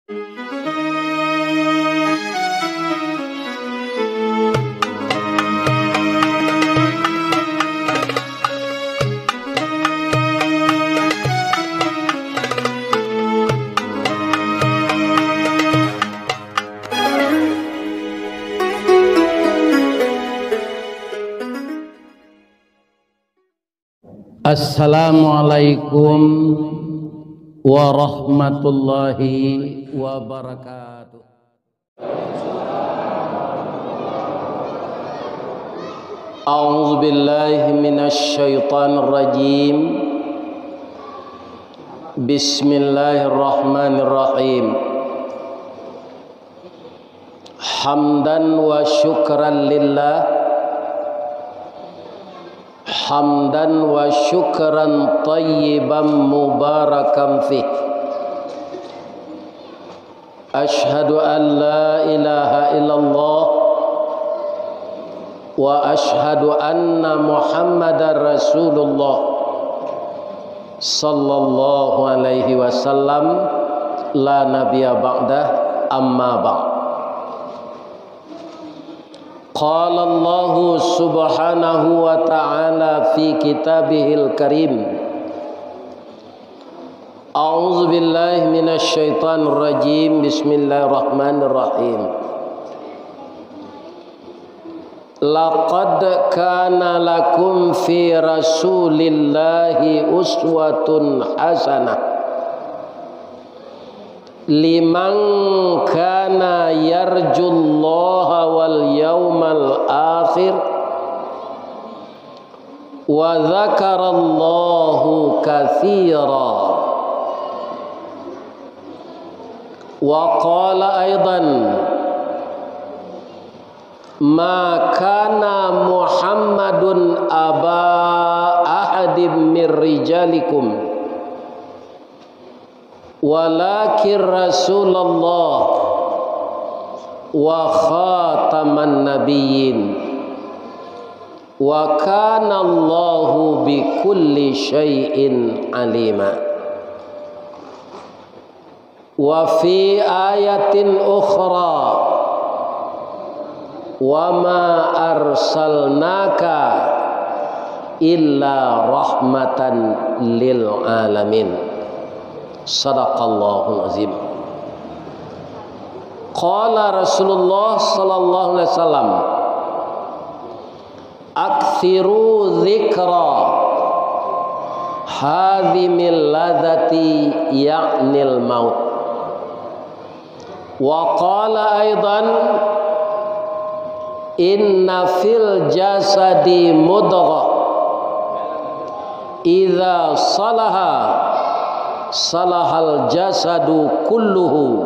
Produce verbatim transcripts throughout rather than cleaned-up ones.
Assalamualaikum warahmatullahi wabarakatuh. A'udzubillahi minasyaitonirrajim. Bismillahirrahmanirrahim. Hamdan wa syukran lillah. Hamdan wa syukran tayyiban mubarakan fih. Asyhadu an la ilaha illallah wa asyhadu anna Muhammadar Rasulullah sallallahu alaihi wasallam, la nabiyya ba'dah, amma ba'd. Qala Allahu subhanahu wa ta'ala fi kitabihil karim. A'udzubillahi minasyaitonirrajim. Bismillahirrahmanirrahim. Laqad kana lakum fi Rasulillahi uswatun hasanah. Liman kana yarjullaha wal yaumal akhir wa dzakarallaha katsira. Wa qala aidan, ma kana Muhammadun aba ahadim mir rijalikum, walakin Rasulullah wa khataman nabiyyin, wa kana Allahu bikulli syai'in alima. Wa fi ayatin ukhra, wa ma arsalnaka illa rahmatan lil alamin. Sadaqallahul azim. Qala Rasulullah sallallahu alaihi wasallam, aktsiru dzikra hadzimil ladzati, ya'nil maut. Wa qala aidan, inna fil jasadi mudghah, idza salaha, salahal jasadu kulluhu,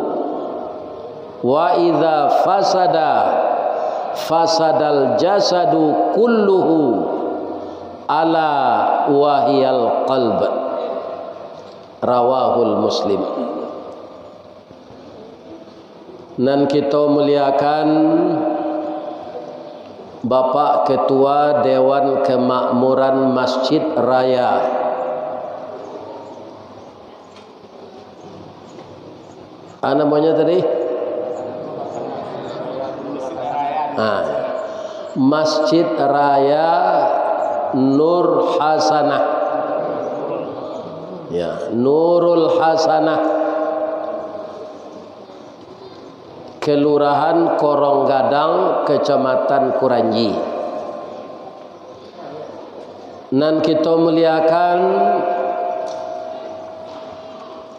wa idza fasada, fasadal jasadu kulluhu, ala wa hiyal qalb. Rawahul Muslim. Nan kito muliakan, Bapak Ketua Dewan Kemakmuran Masjid Raya. Ah, namanya tadi? Ah, Masjid Raya Nur Hasanah. Ya, Nurul Hasanah. Kelurahan Korong Gadang, Kecamatan Kuranji. Nan kito muliakan,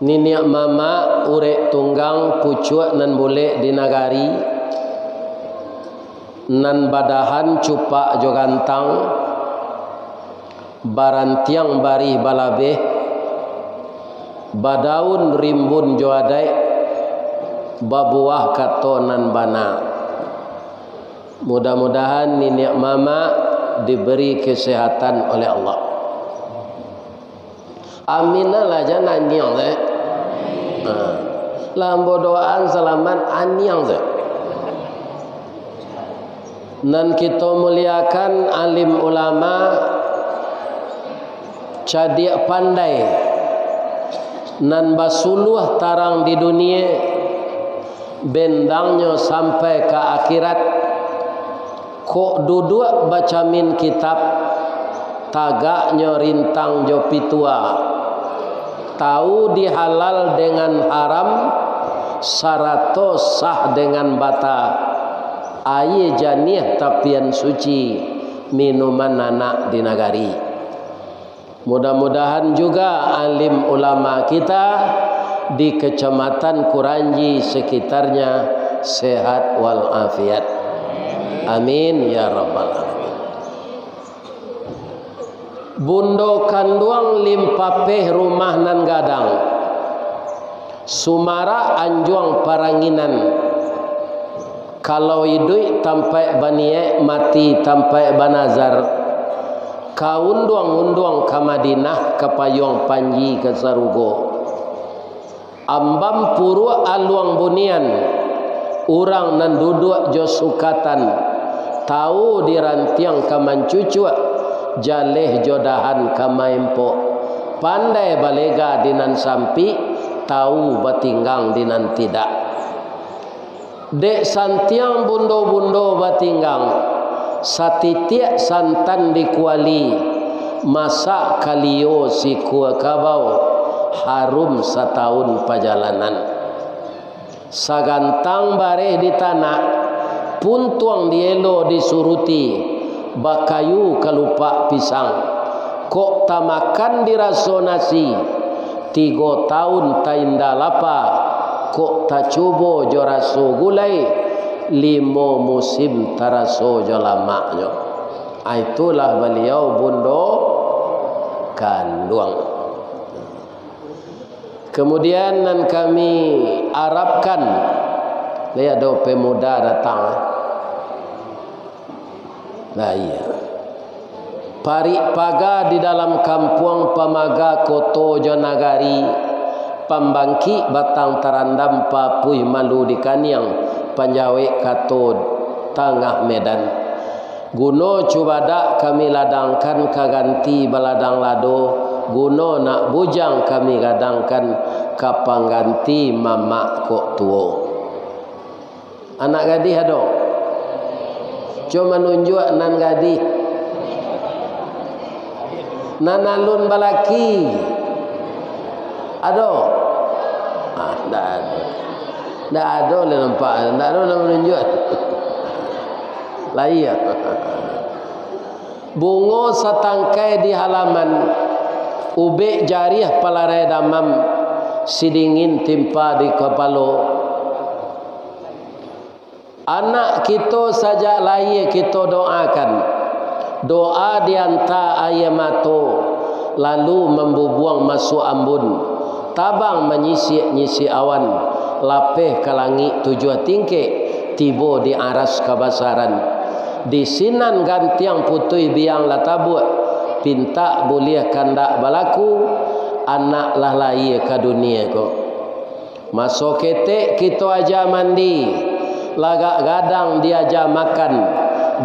niniak mamak, urek tunggang, pucuak nan bulek di nagari, nan badahan cupak jo gantang, barantiang barih balabeh, badaun rimbun jo adaik, babuah kato nan bana. Mudah-mudahan niniak mamak diberi kesehatan oleh Allah. Amin lah, jan aniang se. Ha. Lah ambo doaan salamat, aniang se. Nan kito muliakan alim ulama, cadiak pandai, nan basuluah tarang di dunie, Bendangnyo sampai ka akhirat. Kok duduak bacamin kitab, tagaknyo rintang jo pitua. Tahu di halal dengan haram, sarato sah dengan bata. Aia janiah tapian suci, minuman anak di nagari. Mudah-mudahan juga alim ulama kita di Kecamatan Kuranji sekitarnya sehat walafiat. Amin ya rabbal alamin. Bundo kanduang limpapeh rumah nan gadang. Sumarak anjuang paranginan. Kalau iduik tampaik baniaik, mati tampaik banazar. Ka unduang-unduang ka Madinah, ka payuang panji ka sarugo. Ambam puruak aluang bunian, urang nan duduak jo sukatan, tawu di rantiang ka mancucuak, jaleh jo dahan ka maempok, pandai balega di nan sampik, tawu batinggang di nan tidak. Dek santiang bundo-bundo batinggang, satitiak santan di kuali, masak kalio sikua kabau, harum satawun pajalanan. Sagantang bareh di tanak, puntuang dielo disuruti, bakayu kalupak pisang. Kok tamakan diraso nasi, tigo taun tainda lapa, kok tacubo jo raso gulai, limo musim taraso jo lamaknyo. Ah, itulah baliau bundo kanduang. Kemudian nan kami arapkan, lai ado pemuda datang. Nah, iya. Parik paga di dalam kampuang, pamaga koto jo nagari, pambangkik batang tarandam, papuih malu di kaniang, panjawek kato tangah medan. Guno cubadak kami ladangkan ka ganti baladang lado, guno nak bujang kami gadangkan ka pangganti mamak kok tuo. Anak gadih ado? Cubo manunjuak nan gadih. Nan alun balaki ado? Ah, ndak ado. Ndak ado lah nampak. Ndak ado lah manunjuak. Lah iya. Bungo satangkai di halaman, ubek jariah palarai damam, sidingin timpa di kapalo. Anak kito sajak lahia kito doakan. Doa dianta aia mato, lalu mambubuang masuak ambun, tabang manyisik-nyisik awan, lapeh ka langik tujuah tingkek, tibo di aras kabasaran. Di sinan gantiang putuih biang lah tabuak, pintak buliah kandak balaku, anak lah lahia ka dunia ko. Maso ketek kito aja mandi, lagak gadang diaja makan,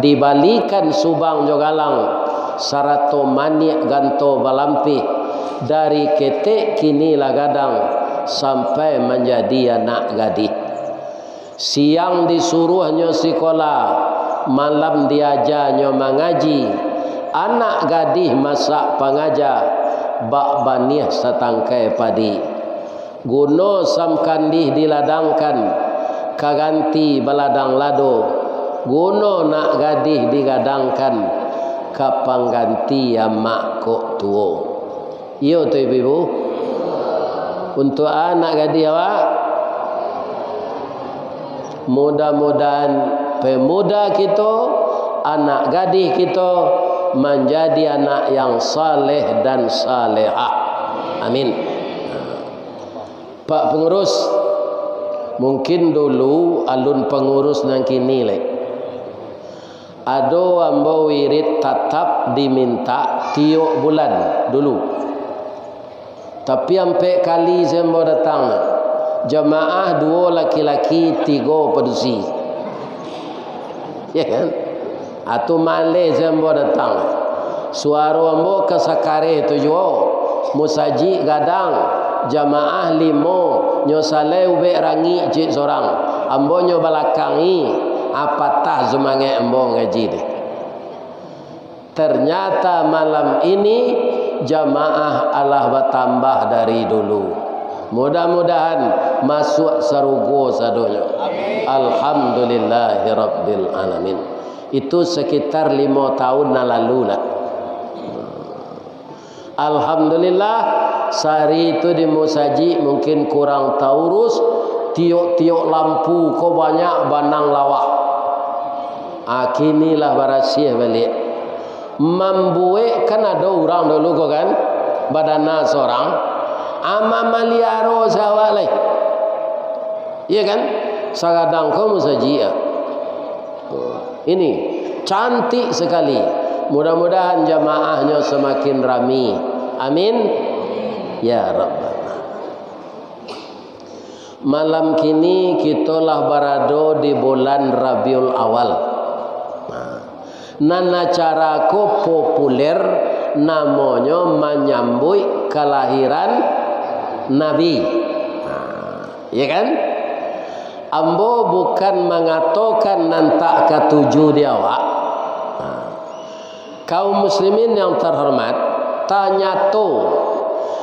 dibalikan subang jo galang, sarato maniak ganto balampih, dari ketek kini lah gadang, sampai manjadi anak gadih. Siang disuruahnyo sikola, malam diajanyo mangaji, anak gadih masak pangaja, bak baniah satangkai padi. Guno sam kandih diladangkan, ka ganti baladang lado, guno nak gadih digadangkan, ka pangganti amak kok tuo. Iyo tu, ibu-ibu. Untuak anak gadih awak, mudah-mudahan pemuda kito, anak gadih kito, manjadi anak yang saleh dan salehah. Amin. Pak Pangurus, mungkin dulu alun pangurus nan kini lai. Ado ambo wirid tatap dimintak tiok bulan dulu. Tapi ampek kali se ambo datang. Jamaah duo laki-laki, tigo padusi. Ya kan? Atu maleh se ambo datang. Suaro ambo ka sakareh tu juo. Musajik gadang, jamaah limo, nyo salai ubek rangik cik sorang. Ambo nyo balakangi, ah, patah sumangaik ambo ngaji deh. Ternyata malam ini jamaah alah batambah dari dulu. Mudah-mudahan masuak sarugo sadonyo. Amin. Alhamdulillahirabbil alamin. Itu sekitar limo tahun nan lalu lah. Alhamdulillah, sahari tu di musajik mungkin kurang taurus, tiok-tiok lampu ko banyak banang lawah. Ah, kini lah barasiah baliak. Mambuek kan ado urang dulu ko kan, badana sorang, ah, mamaliaro sawak lai. Iya kan? Sagadang ko musajik, ah. Ini cantik sekali. Mudah-mudahan jamaahnyo semakin rami. Amin. Ya Rabbana. Malam kini kito lah barado di bulan Rabiul Awal. Nah, nan acara ko populer, namonyo manyambuik kalahiran Nabi. Nah, iya kan? Ambo bukan mangatokan nan tak katuju di awak. Nah, kaum muslimin yang terhormat, tanyato,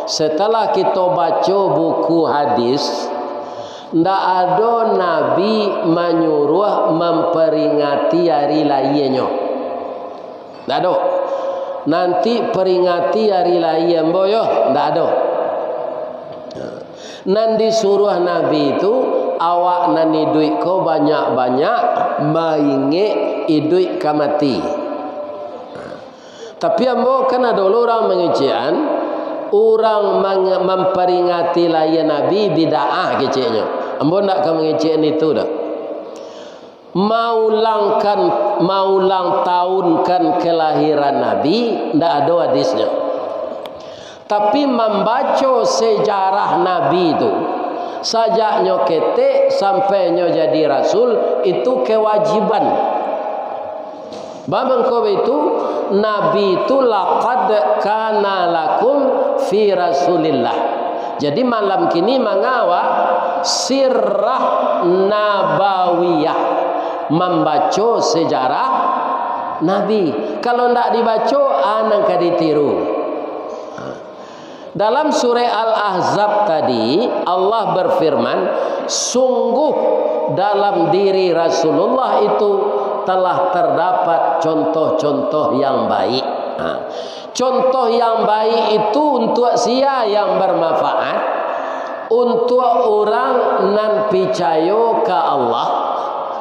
setelah kito baco buku hadis, ndak ado Nabi manyuruah mamperingati ari lahianyo. Ndak ado. Nanti peringati ari lahia ambo yo, ndak ado. Nan disuruah Nabi tu, awak nan iduik ko banyak-banyak maingek iduik ka mati. Tapi ambo kan ado lo urang mangecekan, urang mang-, mamperingati lahia Nabi bid'ah keceknyo. Ambo ndak ka mangecekan itu doh. Maulangkan, maulang tahunkan kelahiran Nabi, ndak ado hadisnyo. Tapi mambaco sejarah Nabi tu, sajaknyo ketek sampai nyo jadi rasul, itu kewajiban. Ba mangko baitu, Nabi tu laqad kana lakum fi Rasulillah. Jadi, malam kini manga awak sirah nabawiyah, mambaco sejarah Nabi. Kalau ndak dibaco, a nan ka ditiru. Dalam surah Al-Ahzab tadi, Allah berfirman, "Sungguh dalam diri Rasulullah itu telah terdapat contoh-contoh yang baik." Ha. Contoh yang baik itu untuk sia yang bermanfaat? Untuk urang nan picayo ka Allah,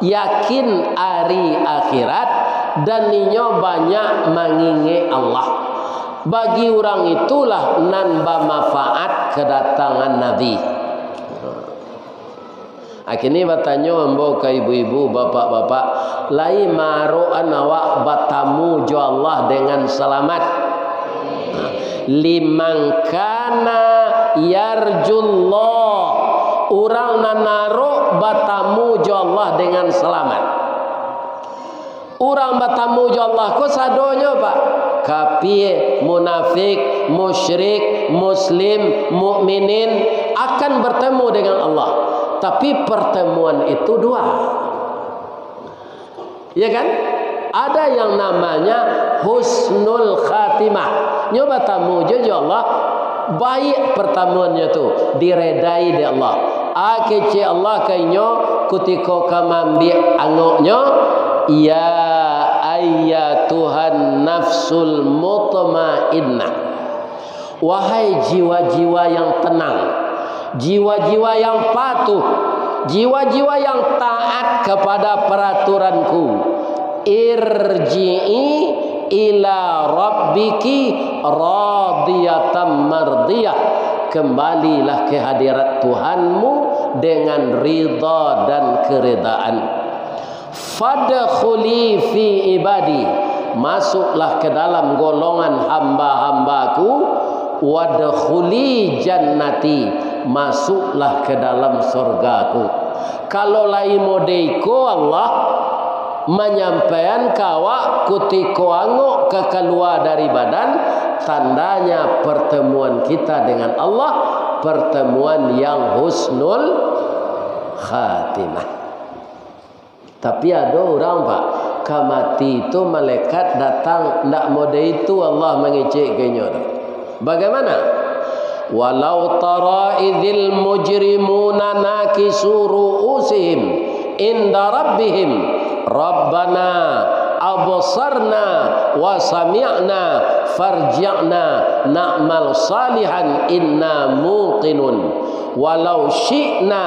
yakin ari akhirat, dan inyo banyak mangingek Allah. Bagi urang itulah nan bamanfaat kadatangan Nabi. Akini batanyo ambo ka ibu-ibu, bapak-bapak, lai maarokan awak batamu jo Allah dengan salamat? Liman kana yarjullah, urang nan arok batamu jo Allah dengan salamat. Urang batamu jo Allah ko sadonyo, Pak. Kapia, munafik, musyrik, muslim, mukminin akan bertemu dengan Allah. Tapi pertemuan itu dua. Ya kan? Ada yang namanya husnul khatimah. Nyo batamu jo, jo Allah, baik pertemuannyo tu, diredai dek Allah. A kecek Allah ka inyo kutiko ka maambiak angoknyo, "Ya ayyatuhan nafsul mutmainnah." Wahai jiwa-jiwa yang tenang, jiwa-jiwa yang patuh, jiwa-jiwa yang taat kepada peraturanku, irji'i ila rabbiki radiyatan mardiyah, kembalilah ke hadirat Tuhanmu dengan ridha dan keridaan. Fadkhuli fi ibadi, masuklah ke dalam golongan hamba-hambaku, wadkhuli jannati, masuklah ke dalam sorgaku. Kalau lai model iko Allah manyampaian ka awak kutiko angok ka kalua dari badan, tandanya pertemuan kita dengan Allah, pertemuan yang husnul khatimah. Tapi ado urang, Pak, ka mati tu malaikat datang, ndak mode itu Allah mangecek ka inyo tu. Bagaimana? "Walau tara idzil mujrimuna nakisu ru'usihim inda rabbihim, Rabbana absarna wa sami'na farji'na na'mal salihan inna muqinun. Walau syi'na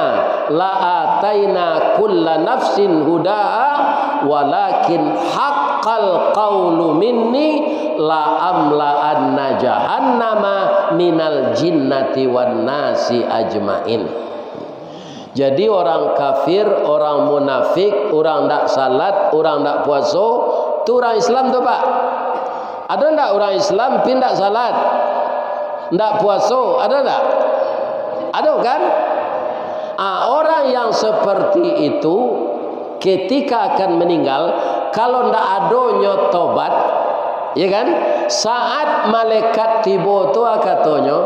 la ataina kulla nafsin hudaha, walakin haqqal qawlu minni la amla'anna jahannama minal jinnati wan nasi ajmain." Jadi, orang kafir, orang munafik, orang ndak salat, orang ndak puaso, tu orang Islam tu, Pak? Ado ndak orang Islam pi ndak salat, ndak puaso? Ado ndak? Ado, kan? Ah, orang yang seperti itu, ketika akan meninggal, kalau ndak adonyo tobat, ya kan? Saat malaikat tibo tu, ah, katonyo,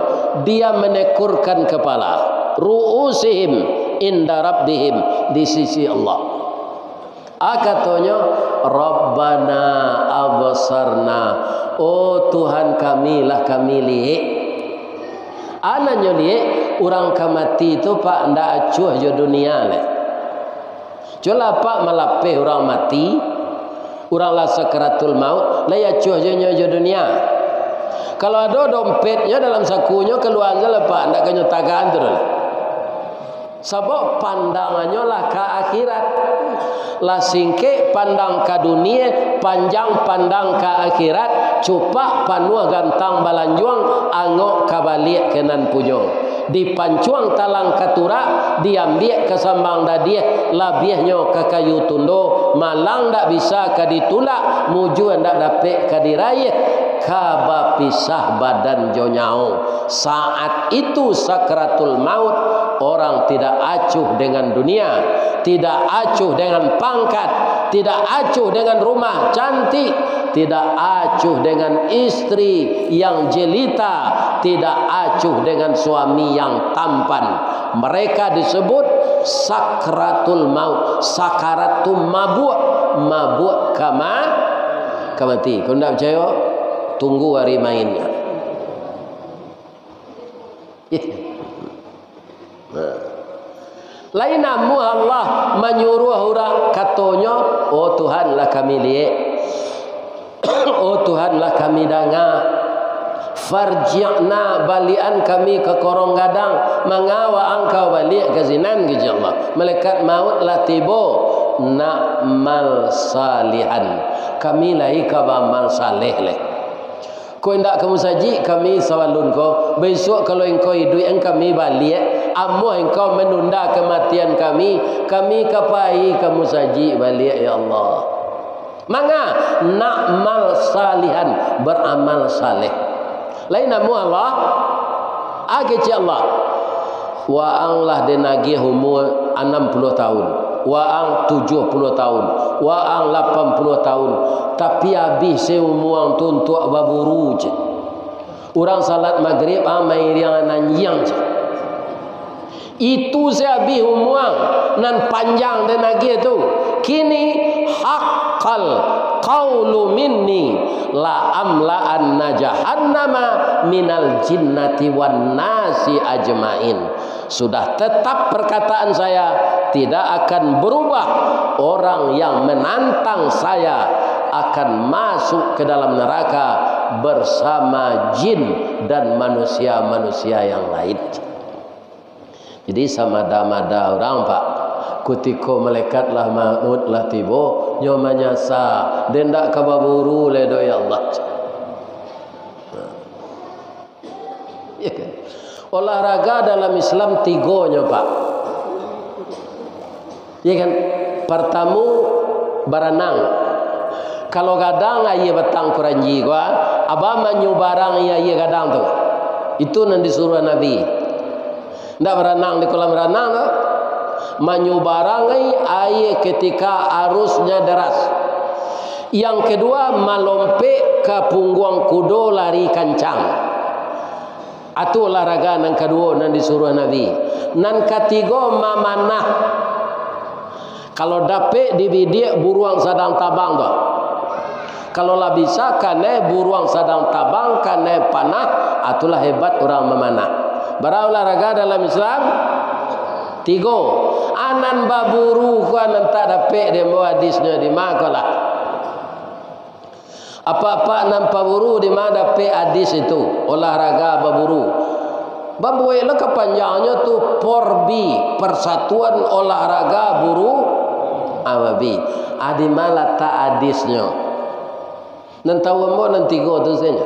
dia menekurkan kepala, ru'usihim inda rabbihim, di sisi Allah. Ah, katonyo, "Rabbana absarna, oh Tuhan kami, lah kami liek." Ah, nan nyo liek, urang ka mati tu, Pak, ndak acuah jo dunia lai. Cubo lah, Pak, malapeh urang mati, urang lah sakaratul maut, lai acuah jo nyo jo dunia. Kalau ado dompetnyo dalam sakunyo, kaluaan se lah, Pak, ndak ka nyo tagaan tu doh. Sabab pandangannyo lah ka akhirat. Lah singkek pandang ka dunia, panjang pandang ka akhirat, cupak panuah gantang balanjuang, angok ka baliak ka nan punyo. Dipancuang talang ka turak, diambiak ka sambang dadiah, labiahnyo ka kayu tundo, malang ndak bisa ka ditulak, mujua ndak dapek ka diraiah, ka bapisah badan jo nyawo. Saat itu sakaratul maut, orang tidak acuh dengan dunia, tidak acuh dengan pangkat, tidak acuh dengan rumah cantik, tidak acuh dengan istri yang jelita, tidak acuh dengan suami yang tampan. Mereka disebut sakratul maut. Sakarat tu mabuak, mabuak ka ma-, ka mati. Kalau ndak picayo, tunggu ari mainnyo. Nah. Lai namuah Allah manyuruah urang, katonyo, "Oh Tuhan, lah kami liek. Oh Tuhan, lah kami danga. Farji'na, baliakan kami ka korong gadang. Manga waang ka baliak ka sinan," kecek Allah. Malaikat maut lah tibo, "Na'mal salihan. Kami lai ka baamal saleh lai." Ko indak ka musajik kami sabalun ko, bisuak kalau engkau iduik, kami baliak, amuah engkau manunda kamatian kami, kami ka pai ka musajik baliak, ya Allah. Manga, na'mal salihan, baramal saleh. Lai namuah Allah, ah, kecek Allah. Waang lah den agiah umua anam puluah taun, waang tujuah puluah taun, waang lapan puluah taun, tapi abih se umua ang tu untuak baburu, cek. Urang salat magrib, ang mairiang anjiang, cek. Itu se abih umua ang nan panjang den agiah tu. Kini, haqqal qaulu minni la amla'anna jahannama minal jinnati wan nasi ajmain. Sudah tetap perkataan saya, tidak akan berubah. Orang yang menantang saya akan masuk ke dalam neraka bersama jin dan manusia-manusia yang lain. Jadi, samada-mada urang, Pak, kutiko malaikat lah maut lah tibo, nyo manyasa, den ndak ka baburu lai doh, ya Allah. Ya kan? Olahraga dalam Islam tigonyo, Pak. Ya kan? Partamo, baranang. Kalau gadang aia batang kuranji ko, ah, abah manyubarangi aia gadang tu. Itu nan disuruah Nabi. Ndak baranang di kolam ranang tu. Manyubarangi aia ketika arusnya deras. Yang kedua, malompek ka pungguang kudo lari kancang. Atu olahraga nan kaduo nan disuruah Nabi. Nan katigo, mamanah. Kalau dapek dibidiak buruang sadang tabang tu. Kalau lah bisa kanai buruang sadang tabang, kanai panah, ah, itulah hebat urang mamanah. Bara olahraga dalam Islam? Tigo. A nan baburu ko nan tak dapek dek ambo hadisnyo di ma ko lah. Apak-apak nan paburu, di ma dapek hadis itu, olahraga baburu? Babueklah kapanjangnyo tu, Porbi, Persatuan Olahraga Buru, ah, Babi. Ah, di ma latak hadisnyo? Nan tahu ambo nan tigo tu sajo.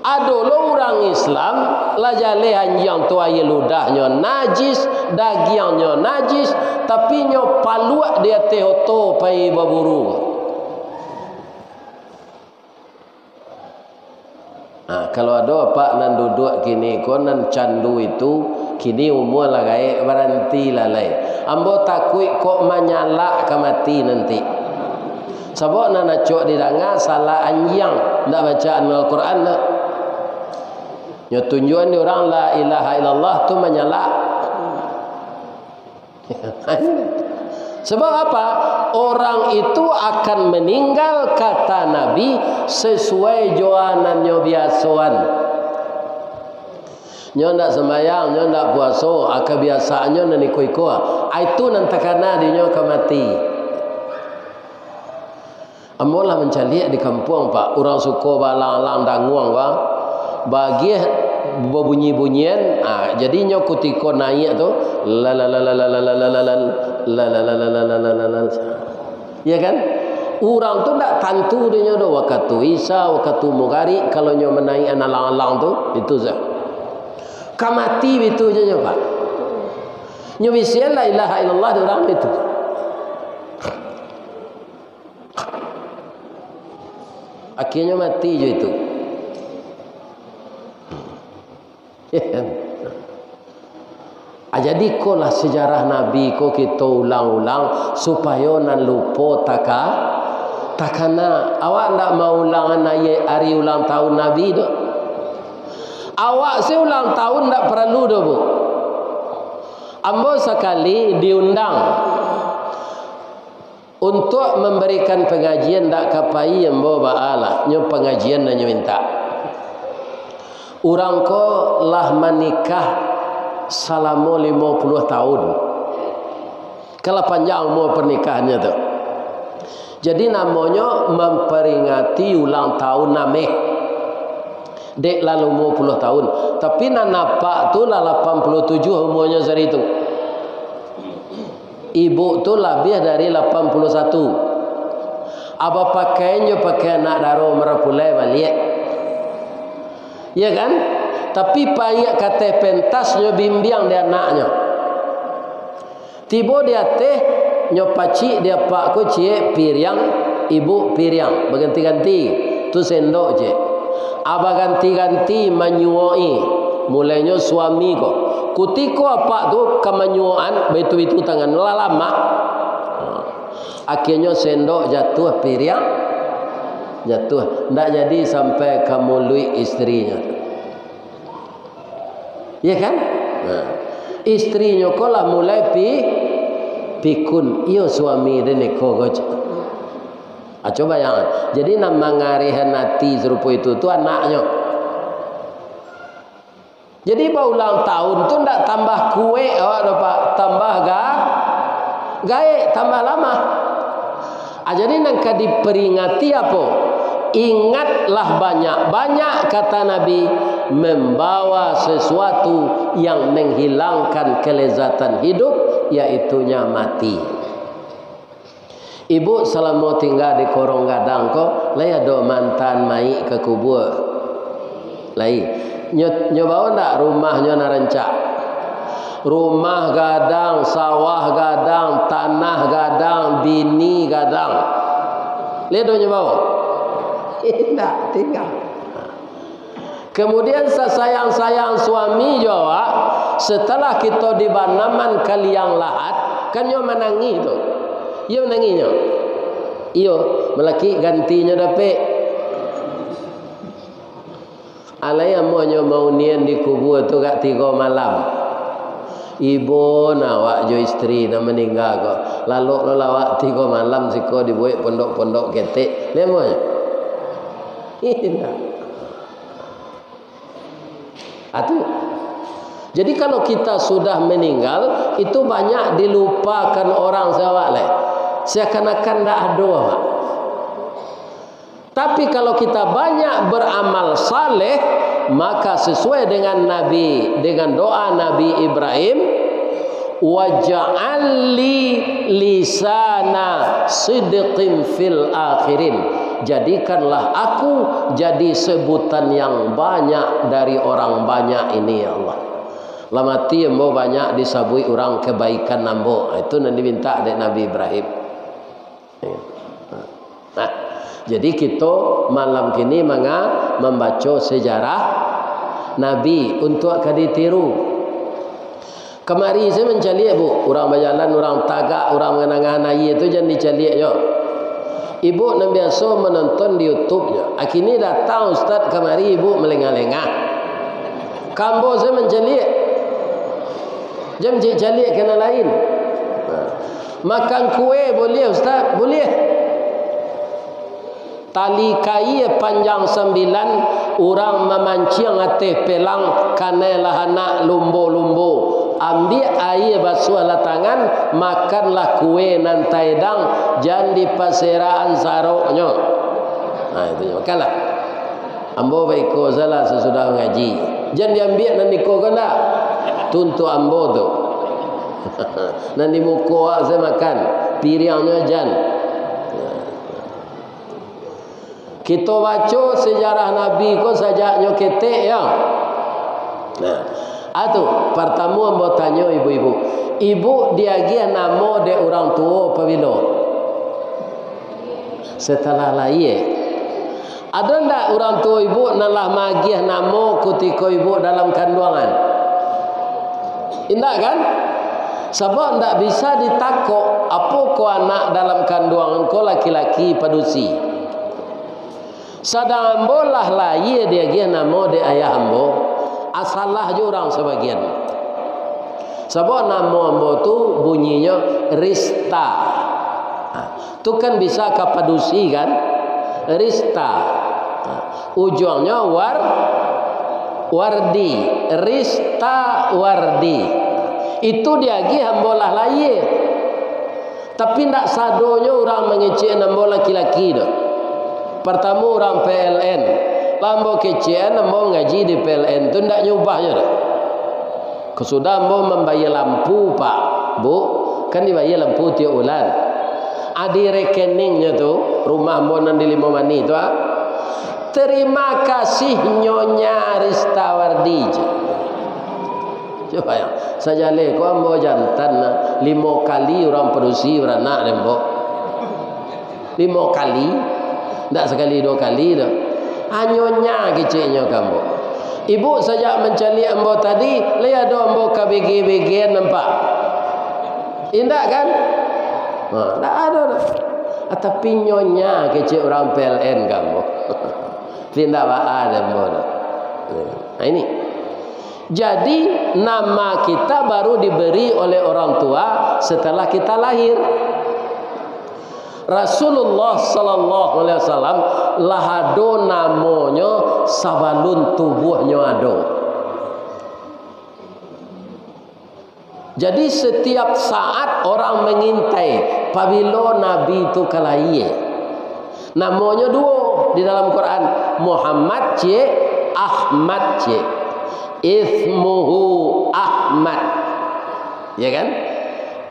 Ado lo urang Islam, lah jaleh anjiang tu, aia ludahnyo najis, dagiangnyo najis, tapi nyo paluak di ateh oto pai baburu. Nah, kalau ado apak nan duduak kini ko, nan candu itu, kini umua lah gaek, barantilah lai. Ambo takuik kok manyalak ka mati nanti. Sabab nan acok didanga, salah anjiang, ndak bacaan Al-Quran tu. Nyo tunjuan di urang la ilaha illallah tu manyalak. Sebab apa? Orang itu akan meninggal, kata Nabi, sesuai jo nan nyo biasoan. Nyo ndak sembayang, nyo ndak puaso, ah, kabiasaannyo nan iko-iko. Ah, itu nan takana di nyo ka mati. Ambo lah mancaliak di kampuang, Pak. Urang suko baalang-alang danguang, Pak. Bagiah babunyi-bunyian, ah, jadi nyo kutiko naiak tu, la la la la la la la la la la la la la la la la la la la. Ya kan? Urang tu ndak tantu dinyo doh, wakatu Isya, wakatu Maghrib, kalau nyo manaiak alang-alang tu, itu sajo. Ka mati bitu je nyo, Pak. Nyo bisian la ilaha illallah di urang itu. Akhirnyo mati jo itu. Ah, jadi, ikolah sejarah Nabi ko kito ulang-ulang, supayo nan lupo taka-, takana. Awak ndak maulangan ari, ari ulang tahun Nabi tu? Awak se ulang tahun ndak paralu doh, Bu. Ambo sakali diundang untuak mambarikan pangajian, ndak ka pai ambo, baa lah, nyo pangajian nan nyo mintak. Urang ko lah manikah salamo limo puluah tahun. Kan lah panjang umua parnikahannyo tu. Jadi, namonyo mamperingati ulang tahun ameh. Dek lah limo puluah tahun. Tapi, nan apak tu lah lapan puluah tujuah umuanyo sari tu. Ibu tu labiah dari lapan puluah satu. Abah pakai jo pakai anak daro marapulai baliak. Ya kan? Tapi paiak kateh pentas nyo bimbiang di anaknyo. Tibo di ateh, nyo pacik di apak ko ciek piriang, ibu piriang. Baganti-ganti. Tu sendok ciek. Abah ganti-ganti manyuoki. Mulainyo suami ko. Kutiko apak tu ka manyuokan, baitu-baitu tangan, lah lamak. Akhirnyo sendok jatuah, piriang jatuah. Ndak jadi sampai ka muluik istrinyo. Ya kan? Nah. Istrinyo ko lah mulai pi-, pikun. Iyo suami den iko ko. Ah, coba yang. Jadi, nan mangarihan ati sarupo itu tu anaknyo. Jadi, baulang tahun tu ndak tambah kuek awak doh, Pak. Tambah ga-, gaek, tambah lamah. Ah, jadi, nan ka diperingati apo? Ingatlah banyak-banyak, kata Nabi, membawa sesuatu yang menghilangkan kelezatan hidup, yaitunya mati. Ibu salamo tingga di korong gadang ko, lai ado maantaan mayik ka kubua? Lai. Nyo, nyo bao ndak rumahnyo nan rancak? Rumah gadang, sawah gadang, tanah gadang, bini gadang. Lai ado nyo bao? Indak, tingga. Kemudian, sasayang-sayang suami jo awak, setelah kito dibanaman ka liang lahat, kan nyo manangih tu. Iyo manangih nyo. Iyo, malakik gantinyo dapek. Alai amuahnyo maunian di kubua tu agak tigo malam. Ibo nan awak jo istri nan maningga ko, lalok lo lawak tigo malam siko dibuek pondok-pondok ketek, lemonyo. Indak. Atu. Jadi kalau kita sudah meninggal, itu banyak dilupakan orang sahabat lai. Seakan-akan ndak ado awak. Tapi kalau kita banyak beramal saleh, maka sesuai dengan Nabi, dengan doa Nabi Ibrahim, "Waj'al li lisana sidqin fil akhirin." Jadikanlah aku jadi sebutan yang banyak dari orang banyak ini, ya Allah. Lah mati ambo banyak disabuik urang kebaikan ambo. Itu nan diminta dek Nabi Ibrahim. Nah, jadi kito malam kini manga-, mambaco sejarah Nabi untuak ka ditiru. Kamari se mancaliak, Bu, urang bajalan, urang tagak, urang manangah aia tu jan dicaliak jo. Ibu nan biaso manonton di YouTube nyo, akini datang ustaz kamari, ibu malengah-lengah. Ka ambo se mancaliak. Jan caliak-caliak ka nan lain. Nah. Makan kue buliah, Ustaz? Buliah. Tali kaia panjang sambilan, urang mamanciang ateh pelang, kanai lah anak lumbo-lumbo. Ambiak aia basuahlah tangan, makanlah kue nan taedang, jan dipaserakan saroknyo. Nah, itu nyo, makanlah. Ambo baiko salah sasudah mangaji. Jan diambiak nan iko ko ndak? Tu untuak ambo tu. Nan di muko awak se makan, piriangnyo jan. Kito baco sejarah Nabi ko sajaknyo ketek, yo. Nah, atu, partamo ambo tanyo ibu-ibu. Ibu diagiah namo dek urang tuo pabilo? Setelah lahia. Ado ndak urang tuo ibu nan lah maagiah namo kutiko ibu dalam kanduangan? Indak, kan? Sabab ndak bisa ditakok, apo ko anak dalam kanduangan ko laki-laki padusi. Sadang ambo lah lahia diagiah namo dek ayah ambo, asalah jo urang sabagian. Sabab namo ambo tu bunyinyo Rista. Ha, tu kan bisa ka padusi, kan? Rista. Ha, ujuangnyo War-, Wardi. Rista Wardi. Itu diagiah ambo lah lahia. Tapi ndak sadonyo urang mangecek ambo laki-laki doh. Partamo urang P L N. Lah ambo kecekan, ambo mangaji di P L N tu ndak nyo ubahnyo doh. Kasudah ambo mambayia lampu, Pak, Bu, kan dibayia lampu tiok bulan. Adi rekeningnyo tu, rumah ambo nan di Limau Manih tu, ah. Terima kasih Nyonya Ristawardi, cek. Cubo bayang, sajaleh ko ambo jantan, nah, limo kali urang padusi baranak dek ambo. Limo kali, ndak sakali duo kali doh. Hanyo nya keceknyo ka ambo. Ibu sajak mancaliak ambo tadi, lai ado ambo ka bege-begean nampak? Indak, kan? Ha, ndak ado doh. Ah, tapi nyonya kecek urang P L N ka ambo. Tapi ndak baa dek ambo doh. Nah, ini. Jadi, nama kita baru diberi oleh orang tua setelah kita lahir. Rasulullah sallallahu alaihi wasallam lah ado namonyo sabalun tubuahnyo ado. Jadi, setiap saat orang mangintai pabilo Nabi tu ka lahia. Namonyo duo di dalam Quran, Muhammad ciek, Ahmad ciek. Ismuhu Ahmad. Ya, kan?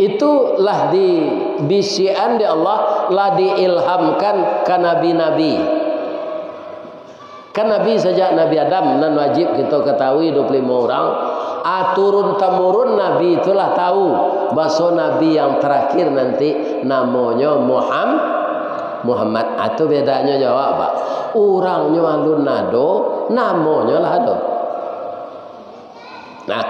Itu lah dibisiakan dek Allah, lah diilhamkan ka nabi-nabi. Kan Nabi sajak Nabi Adam, nan wajib kito katahui, duo puluah limo urang. Ah, turun-tamurun Nabi tu lah tahu, baso Nabi yang tarakhir nanti namonyo Muham-, Muhammad. Ah, tu bedanyo jo awak, Pak. Urangnyo alun ado, namonyo lah ado. Nah,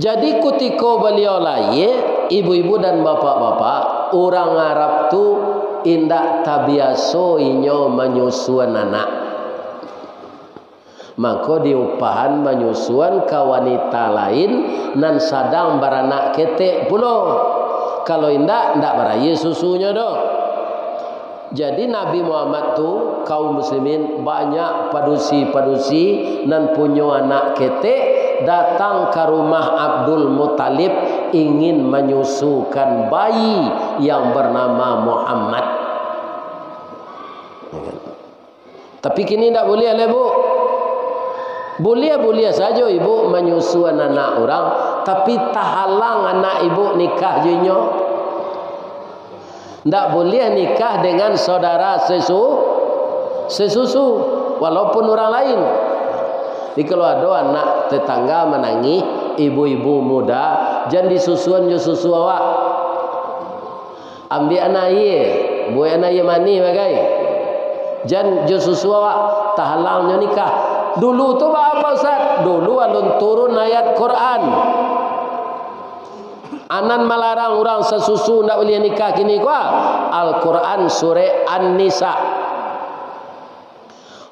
jadi kutiko baliau lahia, ibu-ibu dan bapak-bapak, urang Arab tu indak tabiaso inyo manyusuan anak. Mako diupahan manyusuan ka wanita lain nan sadang baranak ketek pulo. Kalau indak, indak barayie susunyo doh. Jadi Nabi Muhammad tu, kaum muslimin, banyak padusi-padusi nan punyo anak ketek datang ka rumah Abdul Muttalib ingin manyusukan bayi yang bernama Muhammad. Tapi kini ndak buliah lai, Bu. Buliah-buliah sajo ibu manyusuan anak urang, tapi tahalang anak ibu nikah jo inyo. Ndak buliah nikah dengan saudara sesu-, sesusu, walaupun urang lain. Jadi kalau ado anak tetangga manangih, ibu-ibu muda, jan disusuan jo susu awak. Ambiakan aia, buekan aia manih bagai. Jan jo susu awak, tahalangnyo nikah. Dulu tu baa, Pak Ustaz? Dulu alun turun ayat Quran. Anan malarang urang sasusu ndak buliah nikah kini ko, ah. Al-Quran surek An-Nisa.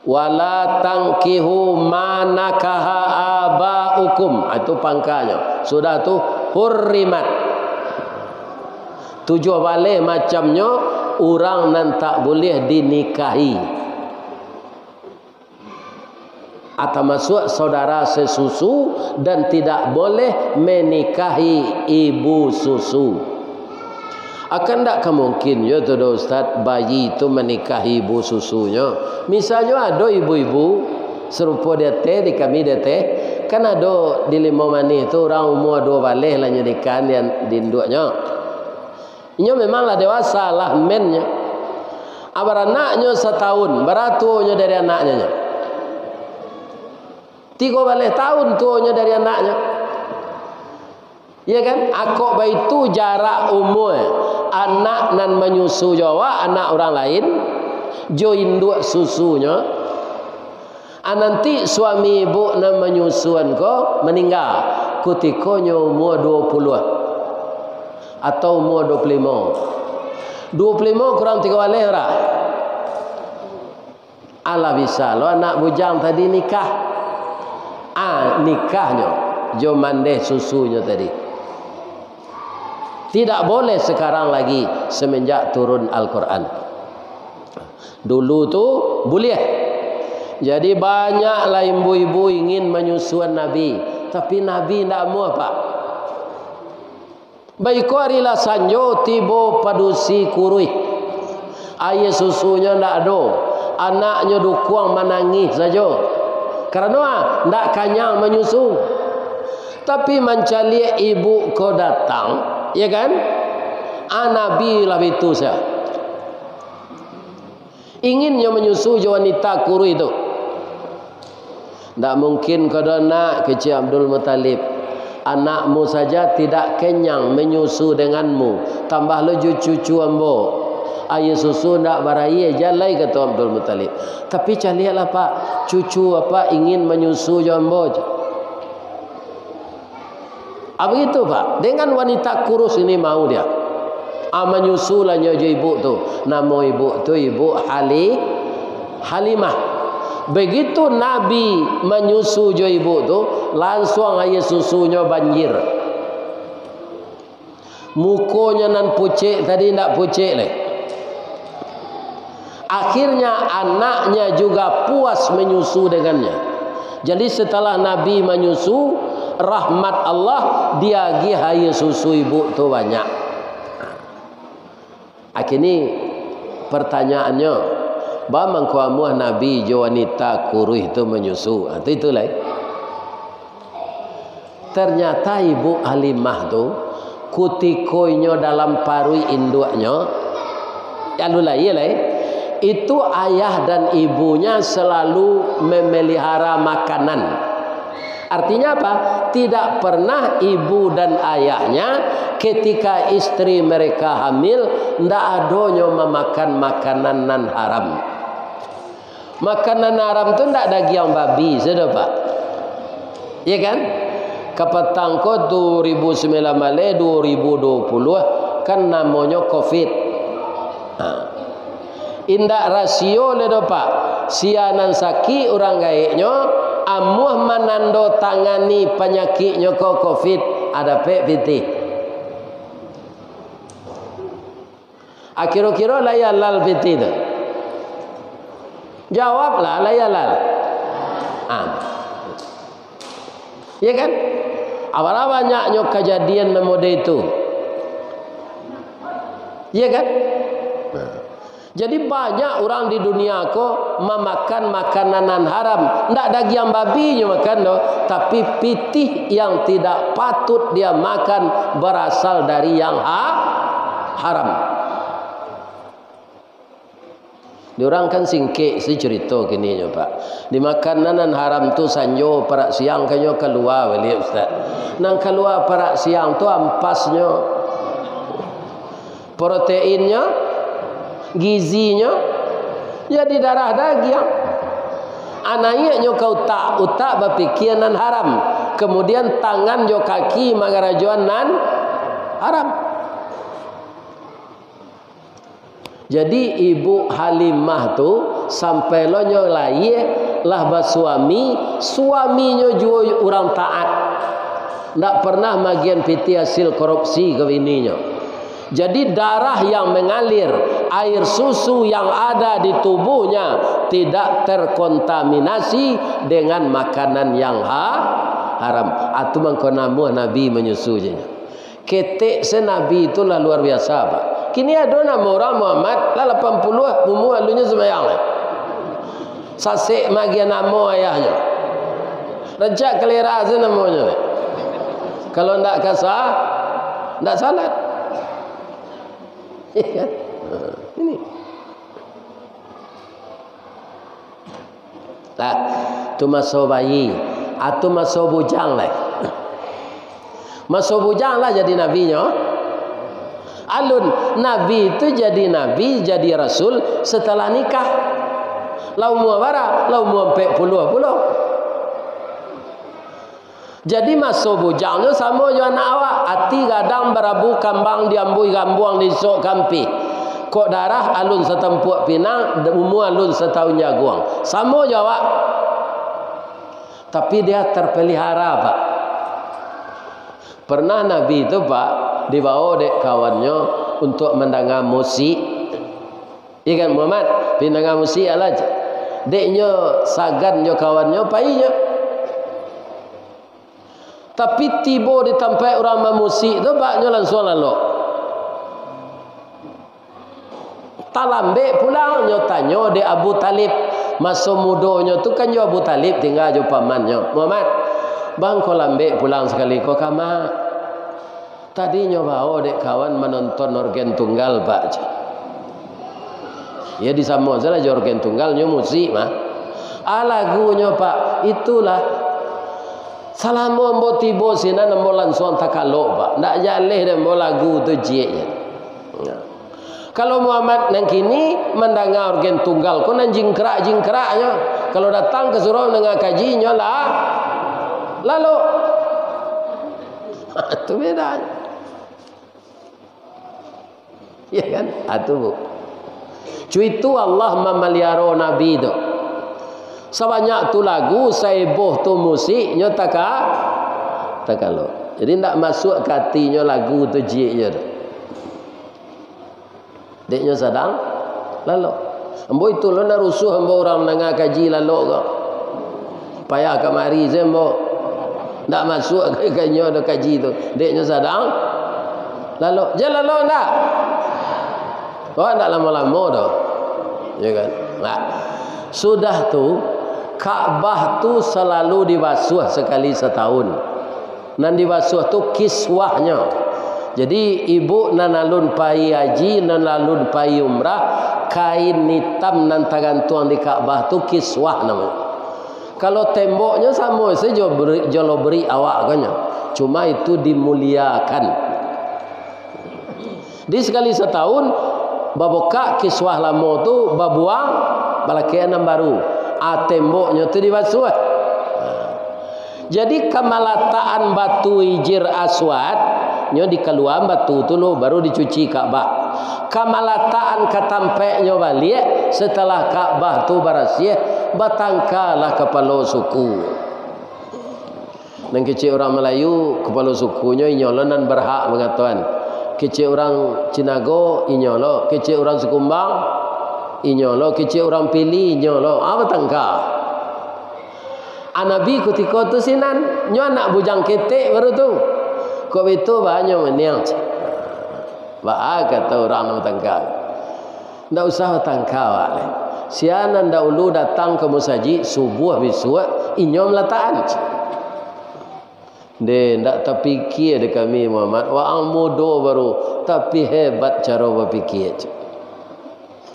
"Wala tankihu ma nakaha abaukum." Ah, itu pangkanyo. Sudah tu, hurrimat. Tujuah baleh macamnyo urang nan tak buliah dinikahi. Ah, tamasuak saudara sesusu dan tidak boleh menikahi ibu susu. Akan ndak ka mungkin yo tu doh, Ustaz, bayi tu manikahi ibu susunyo. Misalnyo ado ibu-ibu, sarupo di ateh, di kami di ateh, kan ado di Limau Manih tu urang umua duo baleh lah nyo nikah di, di induaknyo. Inyo memang lah dewasa, lah mennyo. Ah, baranaknyo satahun, bara tuonyo dari anaknyo nyo? Tigo baleh tahun tuonyo dari anaknyo. Iya kan? Akok baitu jarak umua anak nan manyusu jo awak, anak urang lain, jo induak susunyo. Ah, nanti suami ibu nan manyusuan ko maningga, kutiko nyo umua duo puluah atau umua duo puluah limo. Duo puluah limo kurang tigo baleh bara? Alah, bisa lo anak bujang tadi nikah. Ah, nikahnyo jo mandeh susunyo tadi. Tidak boleh sekarang lagi semenjak turun Al-Quran. Dulu tu buliah. Jadi banyaklah ibu-ibu ingin manyusuan Nabi, tapi Nabi ndak amuah, Pak. Baiko ari lah sanjo tibo padusi kuruih. Aia susunyo ndak ado, anaknyo dukuang manangih sajo. Karano ah, ndak kanyang manyusu. Tapi mancaliak ibu ko datang, ya kan? Ah, Nabi lah bitu sa. Inginnyo manyusu jo wanita kuruih tu. Ndak mungkin ko doh, nak, kecek Abdul Muttalib. Anakmu saja tidak kenyang menyusu denganmu, tambah lo jo cucu ambo. Aia susu ndak baraia jalai, kato Abdul Muttalib. Tapi caliaklah, Pak, cucu Apak ingin manyusu jo ambo. Ah, begitu, Pak. Dengan wanita kurus ini mau dia. Ah, manyusulah nyo jo ibu tu. Namo ibu tu, Ibu Hali-, Halimah. Begitu Nabi manyusu jo ibu tu, lansuang aia susunyo banjir. Mukonyo nan pucek tadi ndak pucek lai. Akhirnya, anaknya juga puas menyusu dengannya. Jadi, setelah Nabi manyusu, rahmat Allah, diagiah aia susu ibu tu banyak. Akhirnya, pertanyaannyo, baa mangko amuah Nabi jo wanita kuruih tu manyusu? Ha, tu itulah. Ternyata Ibu Halimah tu, kutiko inyo dalam paruik induaknyo, alun lahia lai, itu ayah dan ibunya selalu memelihara makanan. Artinya apa? Tidak pernah ibu dan ayahnya ketika istri mereka hamil, ndak adonyo mamakan makanan nan haram. Makanan haram tu ndak dagiang babi sajo, Pak. Iya kan? Kapatang ko duo ribu sambilan baleh, duo ribu duo puluah, kan namonyo covid. Ha. Indak rasio lai doh, Pak. Sia nan sakik urang gaeknyo, Amuah manando tangani panyakiknyo ko covid, a dapek pitih. A kiro-kiro lai halal pitih tu? Jawablah, lai halal. Ah. Iya kan? Apalah banyaknyo kajadian nan model itu. Iya kan? Nah. Jadi banyak urang di dunia ko mamakan makanan nan haram. Ndak dagiang babi nyo makan doh, tapi pitih yang tidak patut dia makan berasal dari yang ha-, haram. Di urang kan singkek se carito kini nyo, Pak. Di makanan nan haram tu sanjo parak siang ka nyo kalua baliak, Ustaz. Nan kalua parak siang tu ampasnyo. Proteinnyo, gizinyo, jadi darah dagiang. A naiaknyo ka utak, utak bapikia nan haram. Kemudian tangan jo kaki mangarajoan nan haram. Jadi, Ibu Halimah tu, sampai lo nyo layie, lah basuami, suaminyo juo urang taat. Ndak pernah magian pitih hasil korupsi ka bininyo. Jadi, darah yang mengalir, air susu yang ada di tubuhnya tidak terkontaminasi dengan makanan yang ha-, haram. Atu mangko namuah Nabi manyusu je nyo. Ketek se Nabi tu lah luar biasa, Pak. Kini ado namo urang Muhammad, lah lapan puluah, umua alunnyo sumbayang lai. Sasek magian namo ayahnyo. Rancak kalera se namonyo lai. Kalau ndak kasa, ndak salat. Iya kan? Ini. Lah, tu maso bayi, atu maso bujang lai. Maso bujang lah jadi nabinyo. Alun, nabi tu jadi nabi, jadi rasul setelah nikah. Lah umua bara? Lah umua ampek puluah pulo. Jadi, maso bujangnyo samo jo anak awak, ati gadang barabu kambang diambuih gambuang disok kampih. Kok darah alun satampuak pinang, umua alun satahun jaguang. Samo jo awak. Tapi dia terpelihara, Pak. Pernah Nabi tu, Pak, dibawa dek kawannyo untuk mandanga musik. Iya kan, Muhammad? Pai mandanga musik alah. Dek nyo sagan jo kawannyo, pai nyo. Tapi tibo di tampek urang mamusik tu, Pak, nyo lansuang lalok. Talambek pulang, nyo tanyo dek Abu Talib. Maso mudonyo tu kan jo Abu Talib tingga jo pamannyo. "Muhammad, baa kok lambek pulang sakali ko ka ma?" "Tadi nyo bawo dek kawan manonton orgen tunggal, Pak," ceh. Yo, disamo sajolah jo orgen tunggal, nyo musik mah. Ah, lagunyo, Pak, itulah. Salamo ambo tibo sinan, ambo lansuang takalok, Pak. Ndak jaleh dek ambo lagu tu ciek je. Nah. Kalau Muhammad nan kini mandanga orgen tunggal ko nan jingkrak-jingkraknyo. Kalau datang ka surau mandanga kaji, nyo lah lalok. Tu bedanyo. Ya kan? Ah, tu, Bu. Cuitu Allah mamaliaro Nabi tu. Sabanyak tu lagu, saeboh tu musik, nyo taka-, takalok. Jadi, ndak masuak ka atinyo lagu tu ciek je tu. Dek nyo sadang lalok. Ambo itu lo nan rusuah ambo urang mandanga kaji lalok ko. Payah kamari se ambo. Ndak masuak ka inyo do kaji tu. Dek nyo sadang lalok. Jan lalok ndak? Awak ndak lamo-lamo doh. Ya kan? Nah. Sudah tu, Ka'bah tu salalu dibasuah sakali satahun. Nan dibasuah tu kiswahnyo. Jadi, ibu nan alun pai haji, nan alun pai umrah, kain itam nan tagantuang di Ka'bah tu kiswah namonyo. Kalau temboknyo samo sajo beri-, jo lobrik awak ko nyo. Cuma itu dimuliakan. Di sakali satahun, babukak kiswah lamo tu, babuang, balakek nan baru. Ah, temboknyo tu dibasuah. Jadi, kamalatakan batu Hijir Aswad, nyo dikaluaan batu tu lo, baru dicuci Ka'bah. Kamalatakan ka tampeknyo baliak, setelah Ka'bah tu barasiah, batangkalah kapalo suku. Nan kecek urang Malayu, kapalo sukunyo, inyo lo nan barhak mangatoan. Kecek urang Cinago, inyo lo. Kecek urang Sikumbang, inyo lo. Kecek urang Pili, inyo lo. Ah, batangka. Ah, Nabi kutiko tu sinan, nyo anak bujang ketek baru tu. Kok baitu, ba nyo maniang. Baa kato urang nan batangka. Ndak usah batangka awak lai. Sia nan dahulu datang ka musajik subuah bisuak, inyo malatakan. Deh, ndak tapikia dek kami, Muhammad. Waang mudo baru, tapi hebat caro bapikia.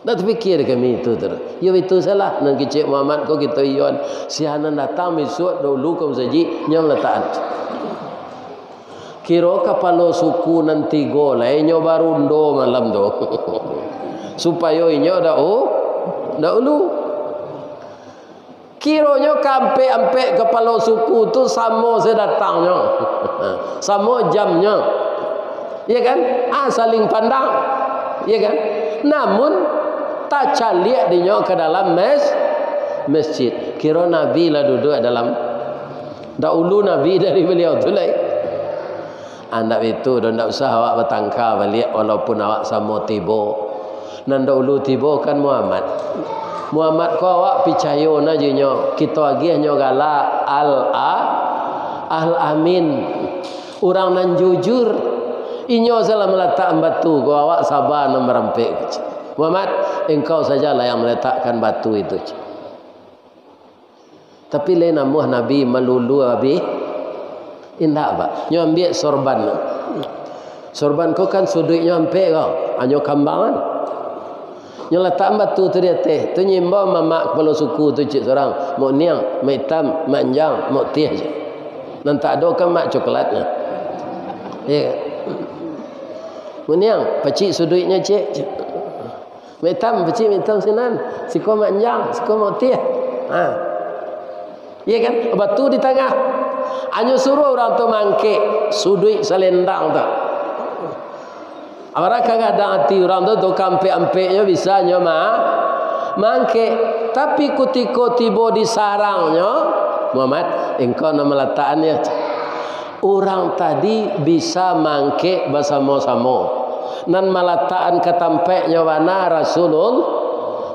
Ndak tapikia dek kami itu tu. Yo, itu salah. Nan kecek Muhammad ko kito iyoan. Sia nan datang bisuak dahulu ka musajik, inyo malatakan. Kiro kapalo suku nan tigo lai nyo barundo malam tu. Supayo inyo dak u-, dak ulu. Kironyo kaampek-ampek kapalo suku tu samo se datangnyo. Samo jamnyo. Iya kan? Ah, saling pandang. Iya kan? Namun, tacaliak dinyo ka dalam mes-, masjid. Kiro Nabi lah duduak dalam Dahulu Nabi dari baliau tu lai. Ah, ndak baitu doh, ndak usah awak batangka baliak, walaupun awak samo tibo. Nan dahulu tibo kan Muhammad. Muhammad ko awak picayo na jo inyo, kito agiah nyo gala Al-A-, Al-Amin. Urang nan jujur. Inyo salah malatak batu ko, awak saba nan marampek. Muhammad, engkau sajalah yang meletakkan batu itu. Tapi lai namuah Nabi malulu abih? Indak, Pak. Nyo ambiak sorban. Sorban ko kan suduiknyo ampek ko, hanyo kambangan. Nyo latak batu tu di ateh, tu nyo imbau mamak kapalo suku tu cik surang, Mok Niang, Mak Itam, Mak Anjang, Mok Tiah cik. Nan tak ado kan Mak Coklatnyo. Iya. Mok Niang, pacik suduiknyo cik. Mak Itam, pacik Mak Itam sinan. Siko Mak Anjang, siko Mak Tiah. Ha. Iya kan? Batu di tangah. Hanyo suruah urang tu mangkek suduik salendang tu. Amarah ka gadang ati urang tu, tu kaampek-ampeknyo bisa nyo ma-, mangkek. Tapi kutiko tibo di sarangnyo, Muhammad, engkau nan malatakan yo. Urang tadi bisa mangkek basamo-samo. Nan malatakan ka tampeknyo bana Rasulul-,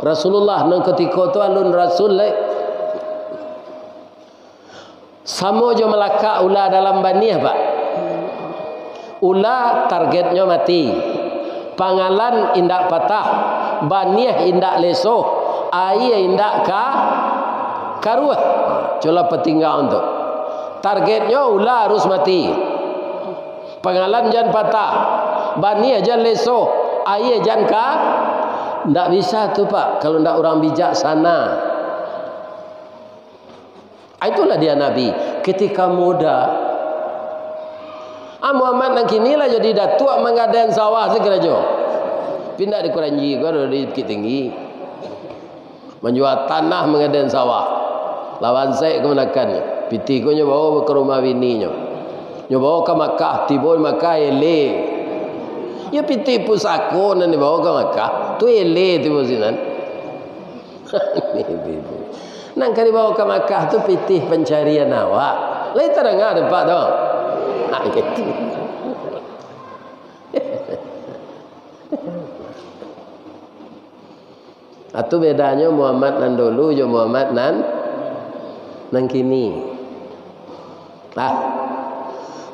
Rasulullah, nan kutiko tu alun Rasul lai. Samo jo malakak ula dalam baniah, Pak. Ula targetnyo mati. Pangalan indak patah, baniah indak leso, aia indak ka-, karuah. Colah patinggaan tu. Targetnyo ula harus mati. Pangalan jan patah, baniah jan leso, aia jan ka-, ndak bisa tu, Pak, kalau ndak urang bijaksana. Itulah dia Nabi, ketika muda. Ah, Muhammad nan kini lah jadi datuak manggadaian sawah se karajo. Pindah di Kuranji ko, di Bukittinggi. Manjua tanah manggadaian sawah. Lawan saik kamanakan. Pitih ko nyo bawo ka rumah bininyo. Nyo bawo ka Makkah, tibo di Makkah, ele. Yo pitih pusako nan dibawo ka Makkah, tu ele tibo sinan. Nan ka dibawo ka Makkah tu pitih pancarian awak. Lai tadanga dek Pak tu? Ha, gitu. Atu bedanyo Muhammad nan dulu jo Muhammad nan, nan kini. Lah,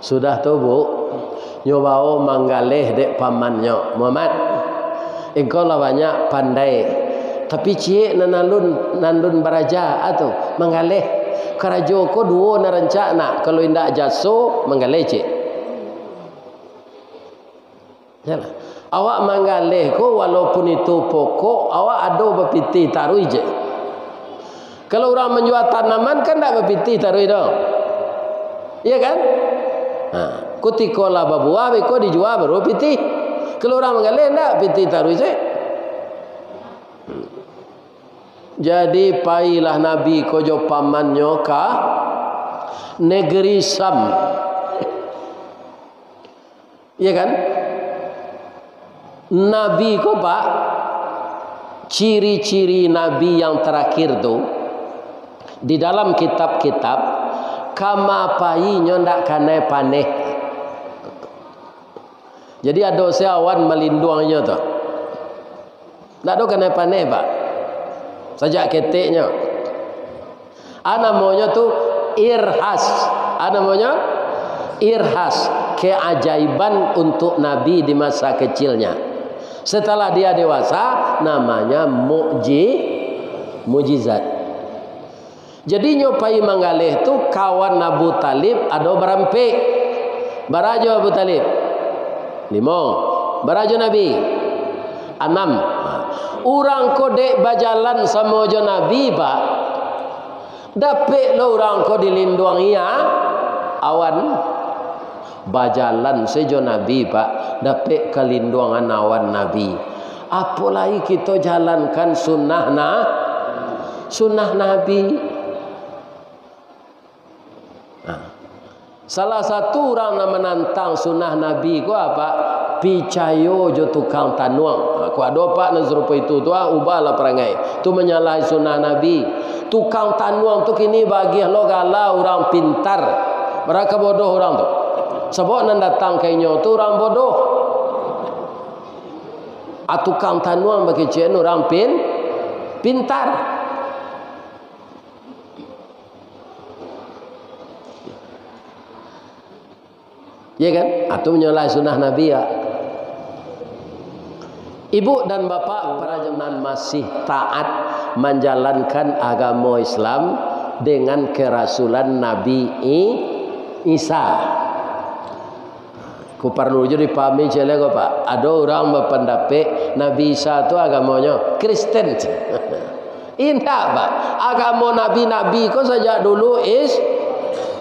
sudah tu, Bu, nyo bawo manggaleh dek pamannyo, "Muhammad, engkau lah banyak pandai, tapi ciek nan alun, nan alun baraja, ah, tu, manggaleh. Karajo ko duo nan rancak, nak, kalau indak jaso, manggaleh ciek." Yalah. Awak manggaleh ko, walaupun itu pokok, awak ado bapitih taruih je. Kalau urang manjua tanaman, kan ndak bapitih taruih doh. Iya kan? Nah, kutiko lah babuah, beko dijua baru pitih. Kalau urang manggaleh, ndak pitih taruih je. Jadi, pailah Nabi ko jo pamannyo ka negeri Syam. Iya kan? Nabi ko, Pak, ciri-ciri Nabi yang terakhir tu, di dalam kitab-kitab, Kama pai nyo ndak kanai paneh. Jadi ado se awan malinduang inyo tu. Ndak ado kanai paneh, Pak. Sajak keteknyo. A namonyo tu irhas. A namonyo irhas. Keajaiban untuk Nabi di masa kecilnya. Setelah dia dewasa, namanya mukji-, mukjizat. Jadi nyo pai manggaleh tu kawan Abu Talib ado barampek. Barajo Abu Talib? Limo. Barajo Nabi? Anam. Urang ko dek bajalan samo jo Nabi, Pak. Dapek lo urang ko dilinduangi, ah, awan. Bajalan se jo Nabi, Pak, dapek kalinduangan awan Nabi. Apo lai kito jalankan sunnah na-, sunnah Nabi. Nah, salah satu urang nan manantang sunnah Nabi ko apo? Picayo jo tukang tanuang. Nah, kok ado, Pak, nan sarupo itu tu, ah, ubahlah parangai. Tu manyalahi sunnah Nabi. Tukang tanuang tu kini baagiah lo gala urang pintar. Bara ka bodoh urang tu. Sabab nan datang ka inyo tu urang bodoh. A tukang tanuang bakecekan urang pin-, pintar. Ya kan? Atau manyalahi sunnah Nabi, ya. Ibu dan bapak, para jamaah nan masih taat manjalankan agamo Islam dengan kerasulan Nabi I-, Isa. Ko paralu juo dipahami ciek lai ko, Pak. Ado urang bapandapek Nabi Isa tu agamonyo Kristen. Indak, Pak. Agamo nabi-nabi ko sajak dulu is-,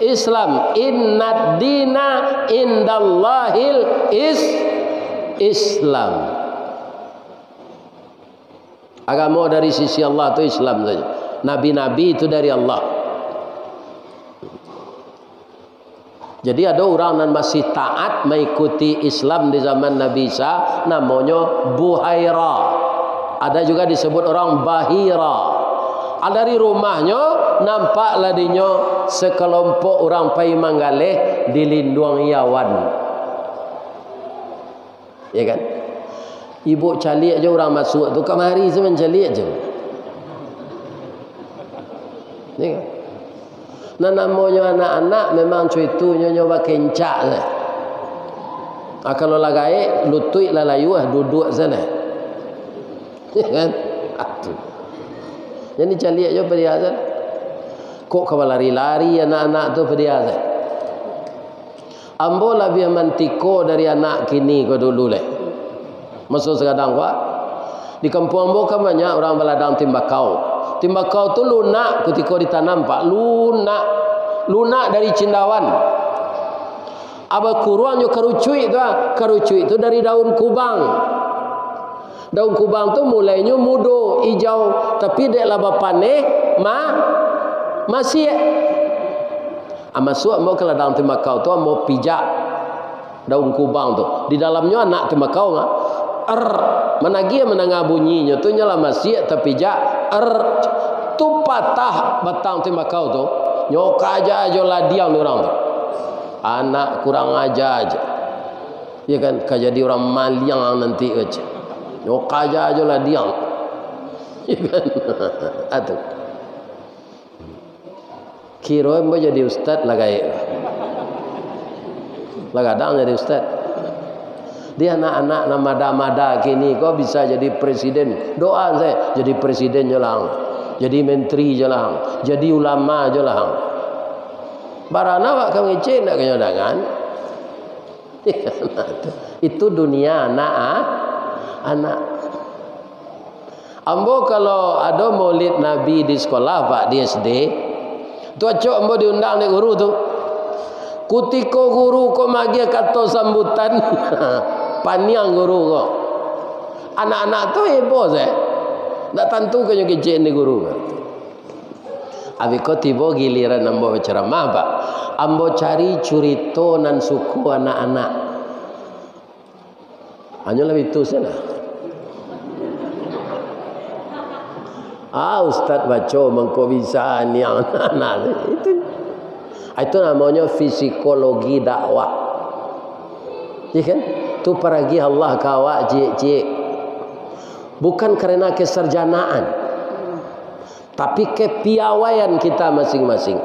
Islam. Innad dina indallahil is-, Islam. Agamo dari sisi Allah tu Islam sajo. Nabi-nabi itu dari Allah. Jadi, ado urang nan masih taat maikuti Islam di zaman Nabi Isa, namonyo Buhaira. Ada juga disebut orang Bahira. Ah, dari rumahnyo, nampak lah dinyo sekelompok urang pai manggaleh dilinduangi awan. Ya kan? Ibu caliak jo urang masuak tu, kamari se mancaliak jo. Ya kan? Nan namonyo anak-anak memang cuitunyo nyo bakencak se. Ah, kalau lah gaek, lutuik lah layuah, duduak se nah. Ya kan? Aduh. Jadi caliak jo padiah se. Kok ka balari-lari anak-anak tu padiah se. Ambo labiah mantiko dari anak kini ko dulu lai. Maso sagadang ko, di kampuang ambo kan banyak urang baladang timbakau. Timbakau tu lunak kutiko ditanam, Pak. Lunak. Lunak dari cindauan. Ah, bakuruang jo karucuik tu, ah. Karucuik tu dari daun kubang. Daun kubang tu mulainyo mudo, ijau, tapi dek lah bapaneh, ma-, masiak. Ah, masuak ambo ka ladang timbakau tu, ambo pijak daun kubang tu. Di dalamnyo anak timbakau, ma. Er, managiah mandanga bunyinyo tu, nyo lah masiak tapijak, er, tu patah batang timbakau tu, nyo kaja jo ladiang di urang tu. Anak kurang aja aja. Ya kan, ka jadi urang maliang nanti, kaca. Nyo kaja jo ladiang. Ya kan? Atu. Kiro ambo jadi ustad lah gaek. Lah gadang jadi ustad. Di anak-anak nan mada-mada kini ko bisa jadi presiden. Doa sajo, jadi presiden jo lah ang. Jadi menteri jo lah ang. Jadi ulama jo lah ang. Barana awak ka mangecek ndak kanyo dangan. Itu dunia anak, ah, anak. Ambo kalau ado Maulid Nabi di sekolah, Pak, di S D, tu acok ambo diundang dek guru tu. Kutiko guru ko magiah kato sambutan, paniang guru ko. Anak-anak tu heboh sajo. Ndak tantu kanyo kecek dek guru ko. Abih ko tibo giliran ambo bacaramah, Pak. Ambo cari curito nan suko anak-anak. Hanyolah itu sajolah. Ah, ustad baco mangko bisa niang anak-anak. Itu. Itu namonyo psikologi dakwah. Iya kan? Tu paragiah Allah ka awak ciek-ciek. Bukan karena kesarjanaan, tapi kepiawaian kita masing-masing.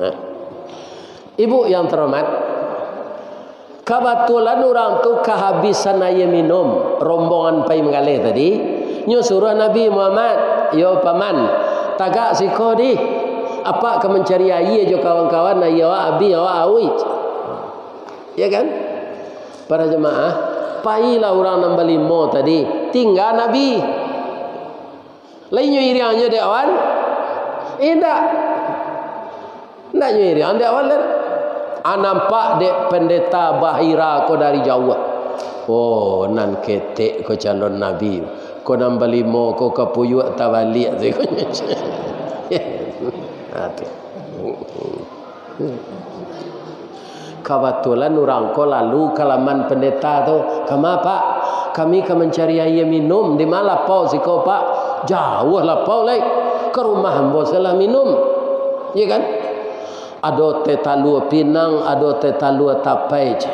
Nah. Ibu yang terhormat, kabatulan urang tu kahabisan aia minum, rombongan pai manggaleh tadi, nyo suruah Nabi Muhammad, "Yo Paman, tagak siko dih, apak ka mancari aia jo kawan-kawan, aia awak abih, awak auih." Ya kan? Para jemaah, pailah urang nan balimo tadi, tingga Nabi. Lai nyo iriang nyo dek awan? Indak. Indak nyo iriang dek awan lai. Ah, nampak dek Pendeta Bahira ko dari jauah. Oh, nan ketek ko calon nabi. Ko nan balimo ko kapuyuak tabaliak tu. Ah, tu. Kabatulan urang ko lalu ka laman pendeta tu, "Kama, Pak? Kami ka mancari aia minum, di ma lapau siko, Pak?" "Jauah lapau lai, ka rumah ambo sajolah minum." Iya kan? Ado teh talua pinang, ado teh talua tapai, ceh.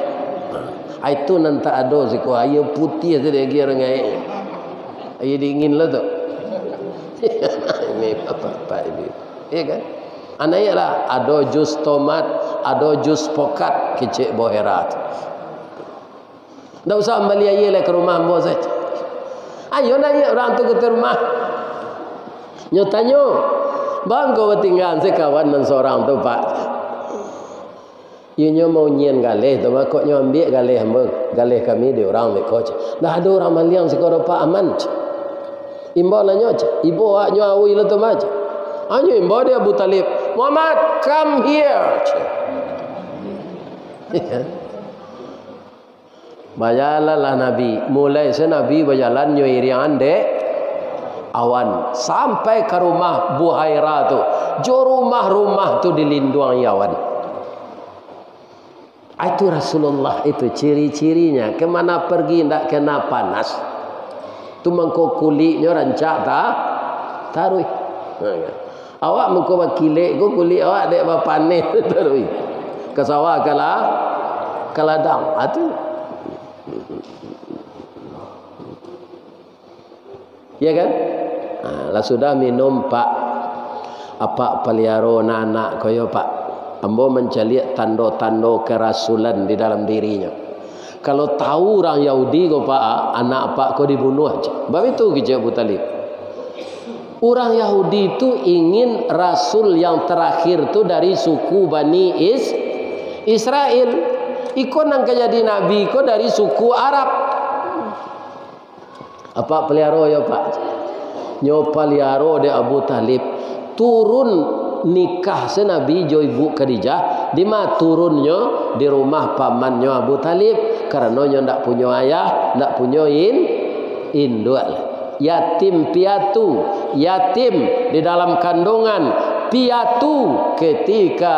Ah, itu nan tak ado siko, aia putiah tu diagiah urang gaek. Aia dingin lah tu. Ini bapak-bapak ini. Iya kan? Anaiaklah, ado jus tomat, ado jus pokat, kecek Bahira tu. Ndak usah mambali aia lai ka rumah ambo sajo. Ayo naiak urang tu ka rumah. Nyo tanyo, "Baa ngko batinggaan sakawan nan sorang tu, Pak?" "Iyo nyo maunyian galeh tu, mako nyo ambiak galeh ambo, galeh kami di urang beko," ceh. "Ndak ado urang maliang siko doh, Pak, aman," ceh. Imbau lah nyo, ceh. "Ibo awak nyo auih lah tu mah," ceh. Anyo imbau di Abu Talib, "Muhammad, come here," ceh. Bajalanlah Nabi. Mulai se Nabi bajalan nyo iriangan dek awan. Sampai ka rumah Buhaira tu. Jo rumah-rumah tu dilinduangi awan. Ah, itu Rasulullah itu ciri-cirinya. Kemana pergi ndak kena panas. Tu mangko kuliknyo rancak ta-, taruih. Nah, kan. Awak mangko bakilek ko kulik awak dek bapaneh taruih. Ka sawah ka la-, ka ladang. Ah, tu. Ya kan? Ha, lah sudah minum, Pak. Apak paliaro anak ko yo, Pak. Ambo mancaliak tando-tando kerasulan di dalam dirinyo. Kalau tahu urang Yahudi ko, Pak, anak apak ko dibunuah. Bab itu kecek Abu Talib. Urang Yahudi tu ingin rasul yang terakhir tu dari suku Bani Is-, Israel. Iko nan ka jadi nabi ko dari suku Arab. Apak paliaro yo, Pak. Nyo paliaro dek Abu Talib. Turun nikah se Nabi jo Ibu Khadijah, di ma turunnyo? Di rumah pamannyo Abu Talib, karano nyo ndak punyo ayah, ndak punyo in-, induak. Yatim piatu, yatim di dalam kandungan, piatu ketika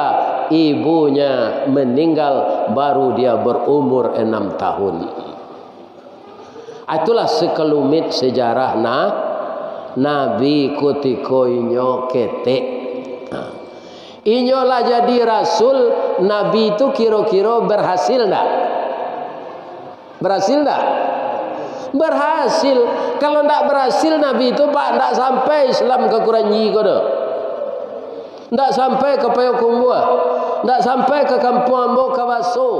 ibunya meninggal, baru dia berumur enam tahun. Itulah sekelumit sejarah na-, Nabi kutiko inyo ketek. Nah, inyo lah jadi rasul, Nabi tu kiro-kiro berhasil ndak? Berhasil ndak? Berhasil. Kalau ndak berhasil Nabi tu, Pak, ndak sampai Islam ka Kuranji ko doh. Ndak sampai ka Payokumbuah, ndak sampai ka kampuang ambo ka Baso.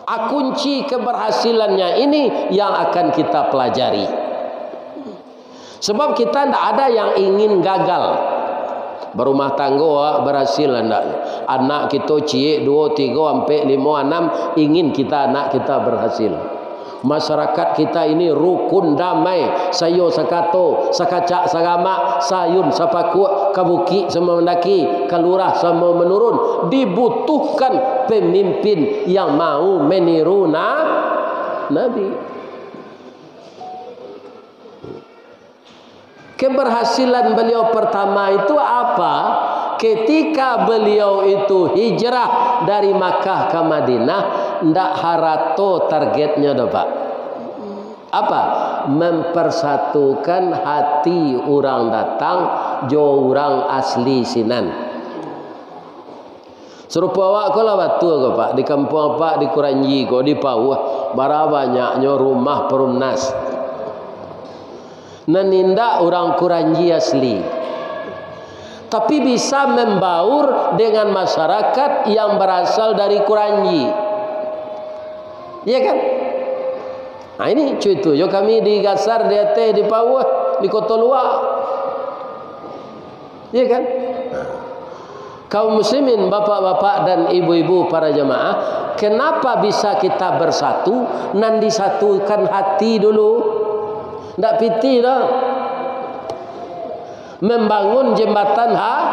A, kunci keberhasilannya ini yang akan kita pelajari. Sebab kita ndak ada yang ingin gagal. Barumah tanggo awak berhasil andaknyo. Anak kito ciek, duo, tigo, ampek, limo, anam, ingin kita anak kita berhasil. Masyarakat kita ini rukun damai, saiyo sakato, sakacak saramak, saayun sapakuak, ka bukik samo mandaki, ka lurah samo manurun. Dibutuhkan pemimpin yang mau meniru na-, Nabi. Keberhasilan beliau pertama itu apa? Ketika beliau itu hijrah dari Makkah ka Madinah, ndak harato targetnyo doh, Pak. Apa? Mempersatukan hati urang datang jo urang asli sinan. Sarupo awak ko lah batua ko, Pak, di kampuang Apak, di Kuranji ko, di Pauah, bara banyaknyo rumah perumnas. Nan indak urang Kuranji asli, tapi bisa membaur dengan masyarakat yang berasal dari Kuranji. Iya kan? Nah, ini cuitu jo kami di Gasar, di Ateh, di Pauah, di Koto Luak. Iya kan? Nah. Kaum muslimin, bapak-bapak dan ibu-ibu para jamaah, kenapa bisa kita bersatu? Nan disatukan hati dulu. Ndak pitih doh. Membangun jembatan ha-,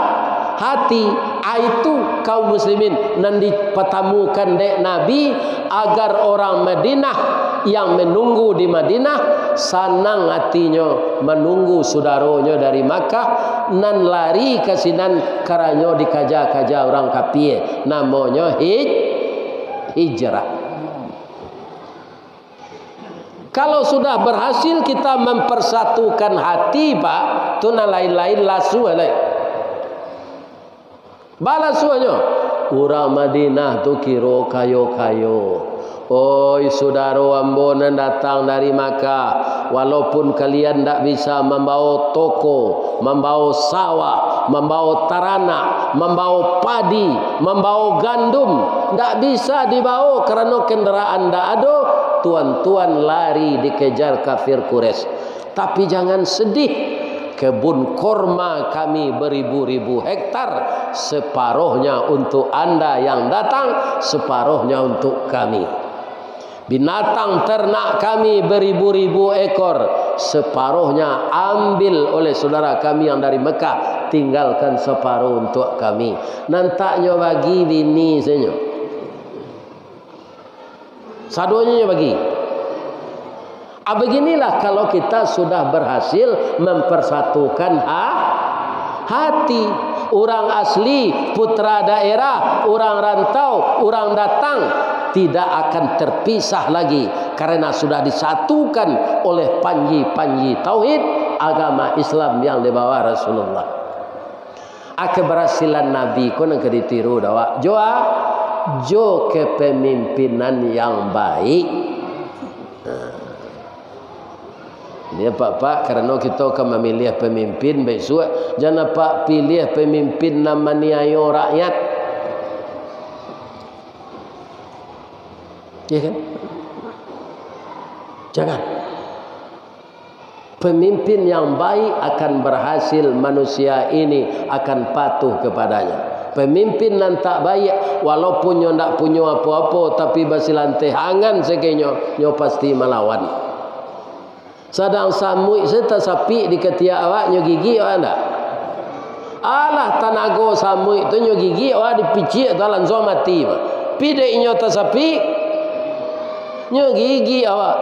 hati. Ah, itu kaum muslimin nan dipatamukan dek Nabi, agar orang Madinah yang menunggu di Madinah sanang atinyo manunggu sudaronyo dari Makkah nan lari ka sinan karanyo dikaja-kaja urang kapie. Namonyo hij-, hijrah. Kalau sudah berhasil kita mempersatukan hati, Pak, tu nan lain-lain lasuah lai. Balasuahnyo, urang Madinah tu kiro kayo-kayo. Oi, sudaro ambo nan datang dari Makkah, walaupun kalian ndak bisa mambawo toko, mambawo sawah, mambawo taranak, mambawo padi, mambawo gandum, ndak bisa dibawo karano kendaraan ndak ado, tuan-tuan lari dikejar kafir Quraisy. Tapi jangan sedih, kebun korma kami beribu-ribu hektar, separohnya untuk anda yang datang, separohnya untuk kami. Binatang ternak kami beribu-ribu ekor, separohnya ambil oleh saudara kami yang dari Mekah, tinggalkan separoh untuk kami. Nan tak nyo bagi bini sajo. Sadonyo nyo bagi. Ah, beginilah kalau kita sudah berhasil mempersatukan ha-, hati. Urang asli, putra daerah, urang rantau, urang datang, tidak akan terpisah lagi karena sudah disatukan oleh panji-panji tauhid agama Islam yang dibawa Rasulullah. Ah, keberhasilan Nabi ko nan ka ditiru dek awak. Jo a? Jo kepemimpinan yang baik. Nah. Jadi, Pak-pak, karano kito ka mamiliah pamimpin bisuak, jan Apak piliah pamimpin nan maniayo rakyat. Iya kan? Jangan. Pemimpin yang baik akan berhasil, manusia ini akan patuh kepadanya. Pemimpin nan tak baik, walaupun nyo ndak punyo apo-apo, tapi basilanteh angan sakenyo, nyo pasti malawan. Sadang samuik se tasapik di katiak awak, nyo gigik awak ndak? Alah, tanago samuik tu nyo gigik awak, dipiciak tu langsuang mati. Pi dek inyo tasapik, nyo gigik awak.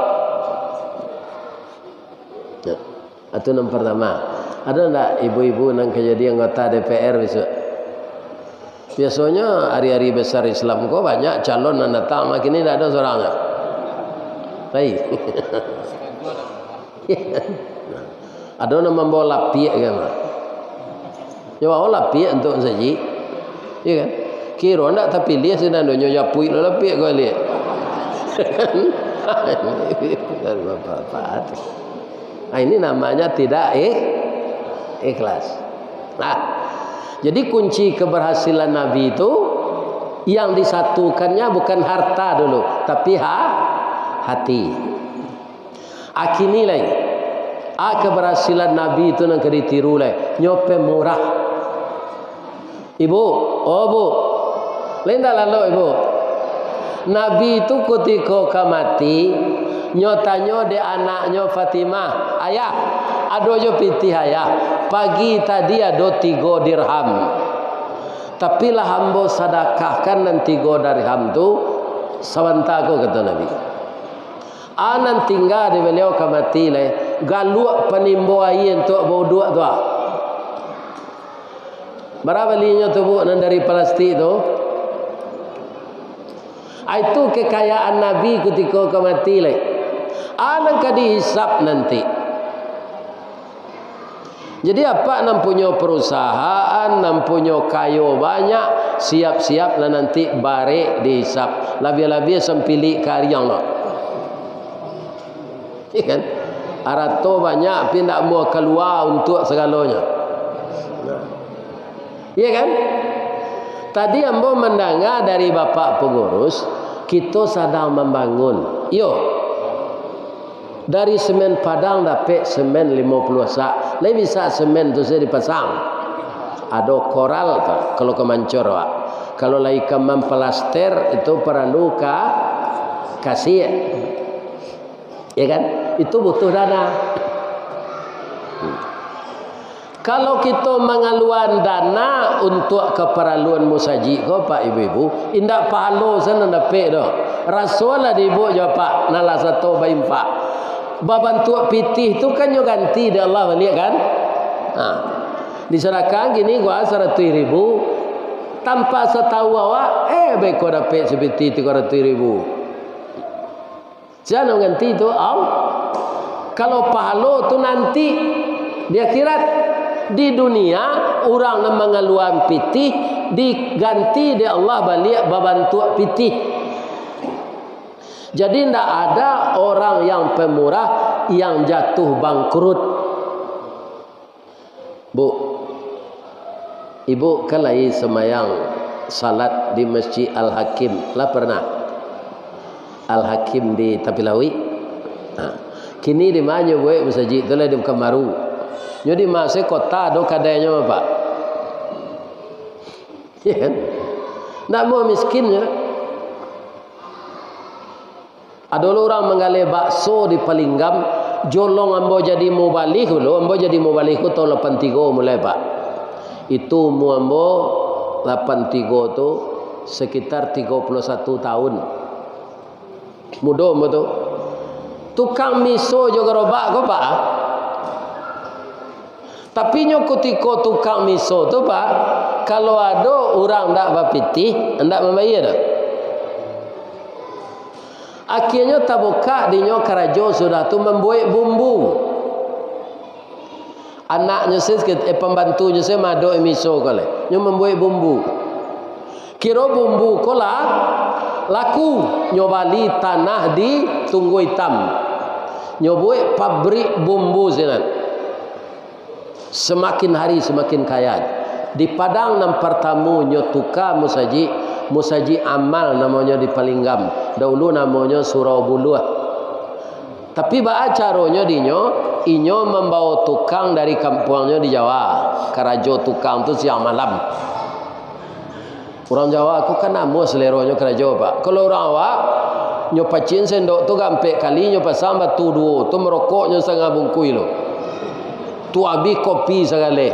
Nah, itu nan pertama. Ada ndak ibu-ibu nan ka jadi anggota D P R besok? Biasonyo hari-hari besar Islam ko banyak calon nan datang, mah kini ndak ado surang. Hai. Ado nan mambawa lapiak ka mah. Nyo bawa lapiak untuak sajik. Iya kan? Kiro ndak tapiliah sinan do, nyo japuik lo lapiak ko liak. Bapak-bapak tu. Nah, ini namanya tidak ikh-, ikhlas. Nah, jadi kunci keberhasilan Nabi itu yang disatukannya bukan harta dulu, tapi ha-, hati. Ah, kini lai, ah, keberhasilan Nabi itu nan ka ditiru lai, nyo pemurah. Ibu, oh, Bu, lai ndak lalok, Ibu? Nabi tu kutiko ka mati, nyo tanyo dek anaknyo Fatimah, "Ayah, ado jo pitih Ayah, pagi tadi ado tigo dirham, tapi lah ambo sadakahkan nan tigo dirham tu sabanta ko," kato Nabi. Ah, nan tingga di baliau ka mati lai, galuak panimbo aia untuak bauduak tu, ah. Bara balinyo tu, Bu, nan dari plastik tu? Ah, itu kekayaan Nabi kutiko ka mati lai. Ah, nan ka dihisab nanti. Jadi, apak nan punyo perusahaan, nan punyo kayo banyak, siap-siaplah nanti barek dihisap. Labiah-labiah sampilik kariang tu. Iya kan? Arato banyak, tapi ndak amuah kalua untuak sagalonyo. Nah. Iya kan? Tadi ambo mandanga dari Bapak Pangurus, kito sadang mambangun. Iyo. Dari semen Padang dapek semen limo puluah sak. Lai bisa semen tu sajo dipasang. Ado koral tu, kalau ka mancor awak. Kalau lai ka mamplaster, itu paralu ka kasih. Ya kan? Itu butuh dana. Kalau kito mangaluan dana untuak kaparaluan musajik ko, Pak, Ibu-ibu, indak pahalo sajo nan dapek doh. Rasolah di ibu jo apak, nan lah sato bainfak. Babantuak pitih tu kan nyo ganti dek Allah baliak, kan? Ha. Disadakahkan kini ko saratuih ribu, tanpa satau awak, eh, beko dapek sapitih tigo ratuih ribu. Sia nan ganti tu, Allah. Kalau pahalo tu nanti di akhirat. Di dunia, urang nan mangaluan pitih diganti dek Allah baliak babantuak pitih. Jadi, ndak ada orang yang pemurah yang jatuh bangkrut. Bu, ibu kan lai sambayang salat di Masjid Al-Hakim. Lah pernah? Al-Hakim di Tapi Lauik. Nah, kini di ma nyo buek musajik tu lah di Pekanbaru. Nyo di ma se kota ado kadainyo, Pak? Iya kan? Ndak mau miskin nyo. Ado lo urang manggaleh bakso di Palinggam, jolong ambo jadi mubalih dulu, ambo jadi mubalih ko tahun lapan tigo mulai, Pak. Itu umua ambo lapan tigo tu, sekitar tigo puluah satu tahun. Mudo ambo tu. Tukang miso jo garobak ko, Pak. Tapi nyo kutiko tukang miso tu, Pak, kalau ado urang ndak bapitih, ndak mambayia doh. Akhianyo tabukak dinyo karajo sudah tu mambuek bumbu. Anaknyo se, eh, pambantunyo se madok miso ko lai. Nyo mambuek bumbu. Kiro bumbu ko lah laku, nyo bali tanah di Tunggua Itam. Nyo buek pabrik bumbu sinan. Samakin hari samakin kaya. Di Padang nan partamo nyo tuka musajik, Musajik Amal namonyo di Palinggam. Daulu namonyo Surau Buluah. Tapi baa caronyo dinyo, inyo mambawo tukang dari kampuangnyo di Jawa. Karajo tukang tu siang malam. Urang Jawa ko kan amuah saleronyo karajo, Pak. Kalau urang awak, nyo pacian sendok tu ka ampek kali, nyo pasang batu duo tu, marokok nyo satangah bungkuih lo. Tu abih kopi sagaleh.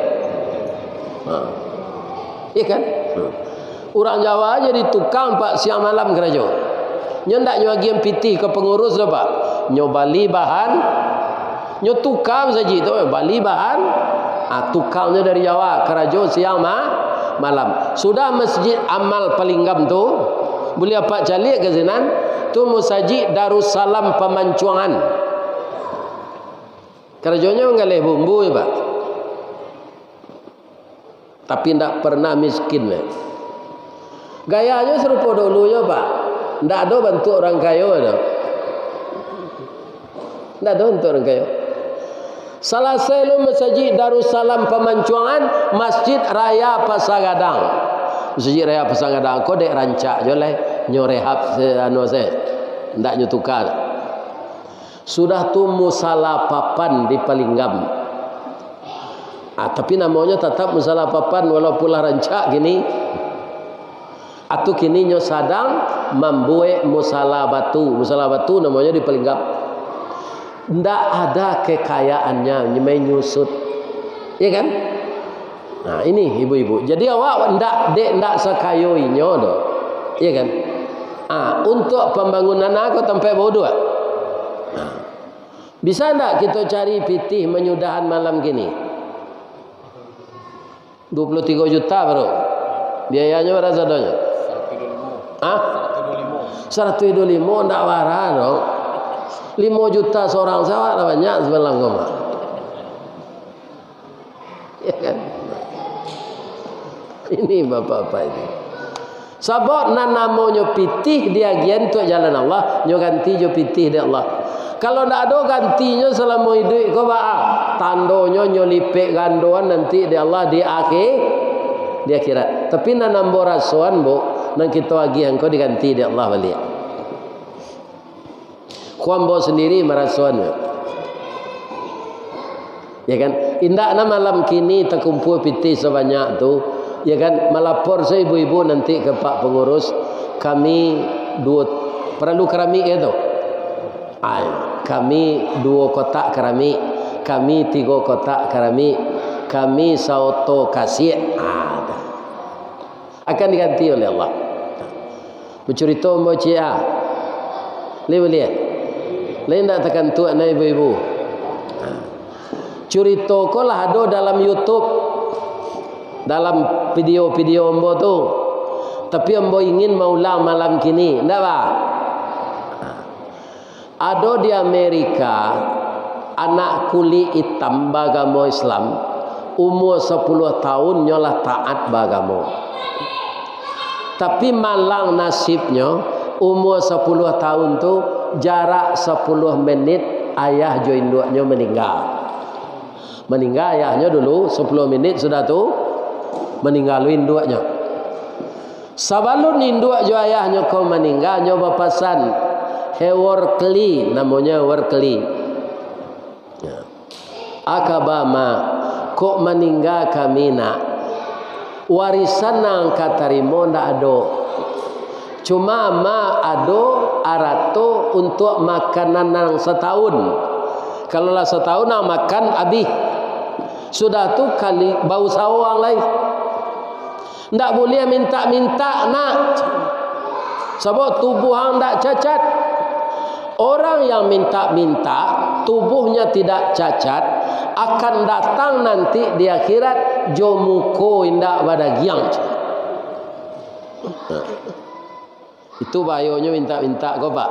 Ha. Iya kan? Hmm. Urang Jawa jadi tukang, Pak, siang malam karajo. Nyo ndak nyo agiah pitih ka pangurus doh, Pak. Nyo bali bahan, nyo tuka musajik tu, bali bahan, ah, tukangnyo dari Jawa, karajo siang ma-, malam. Sudah Masjid Amal Palinggam tu, buliah apak caliak ka sinan, tu Musajik Darussalam Pamancuangan. Karajonyo manggaleh bumbu, Pak. Tapi ndak pernah miskin, eh. Gayanyo sarupo dulunyo, Pak. Ndak ado bantuak urang kayo tu. Ndak ado bantuak urang kayo. Salasai lo Masajik Darussalam Pamancuangan, Masjid Raya Pasar Gadang. Masajik Raya Pasar Gadang ko dek rancak jo lai, nyo rehab se-, anu se. Ndak nyo tuka. Sudah tu Musala Papan di Palinggam. Ah, tapi namonyo tatap Musala Papan, walaupun lah rancak kini. Atu kini nyo sadang mambuek musala batu. Musala batu namonyo di Palinggam. Ndak ada kekayaannyo, main nyusut. Iya kan? Nah, ini ibu-ibu. Jadi awak ndak, dek ndak sakayo inyo doh. Iya kan? Ah, untuk pambangunan ako tampek bauduak. Nah. Bisa ndak kito cari pitih manyudahan malam kini? Dua puluh tigo juta baru. Biayanyo bara sadonyo? Hah? Saratuih duo limo, ndak bara doh. Limo juta sorang se awak lah banyak samalam ko mah. Ya kan? Ini bapak-bapak ini. Sabab nan namonyo pitih diagiahan untuak jalan Allah, nyo ganti jo pitih dek Allah. Kalau ndak ado gantinyo salamo iduik ko, baa? Tandonyo nyo lipek gandoan nanti dek Allah di akhir, di akhirat. Tapi nan ambo rasoan, Bu, nan kito agiahan ko diganti dek Allah baliak. Ko ambo sandiri marasoan. Ya kan? Indak nah malam kini takumpua pitih sabanyak tu, ya kan? Malapor sa ibu-ibu nanti ka pak pangurus, kami duo, paralu karamik ka tu? Ai, kami duo kotak karamik, kami tigo kotak karamik, kami saoto kasiak. Ah, tu. Akan diganti oleh Allah. Bacurito ambo ciek ah. Lai buliah? Lai ndak takantuak nah ibu-ibu? Curito ko lah ado dalam YouTube, dalam video-video ambo tu. Tapi ambo ingin maulang malam kini, ndak, bah? Ado di Amerika, anak kulik itam baagamo Islam, umua sapuluah taun nyo lah taat baagamo. Tapi malang nasibnyo, umua sapuluah taun tu, jarak sapuluah menit ayah jo induaknyo maningga. Maningga ayahnyo dulu, sapuluah menit sudah tu, maningga lo induaknyo. Sabalun induak jo ayahnyo ko maningga, nyo bapasan, "Hei Workeli," namonyo Workeli. Ya. "Aka ba, Ma, kok maningga kami, Nak? Warisan nan ka tarimo ndak ado. Cuma, Ma, ado arato untuak makanan nan sataun. Kalau lah sataun, nan makan abih. Sudah tu, kali bausaho ang lai." Ndak buliah mintak-mintak, Nak. Sabab tubuah ang ndak cacat. Orang yang mintak-mintak, tubuhnya tidak cacat, akan datang nanti di akhirat jo muko indak badagiang. Itu bahayonyo mintak-mintak ko, Pak.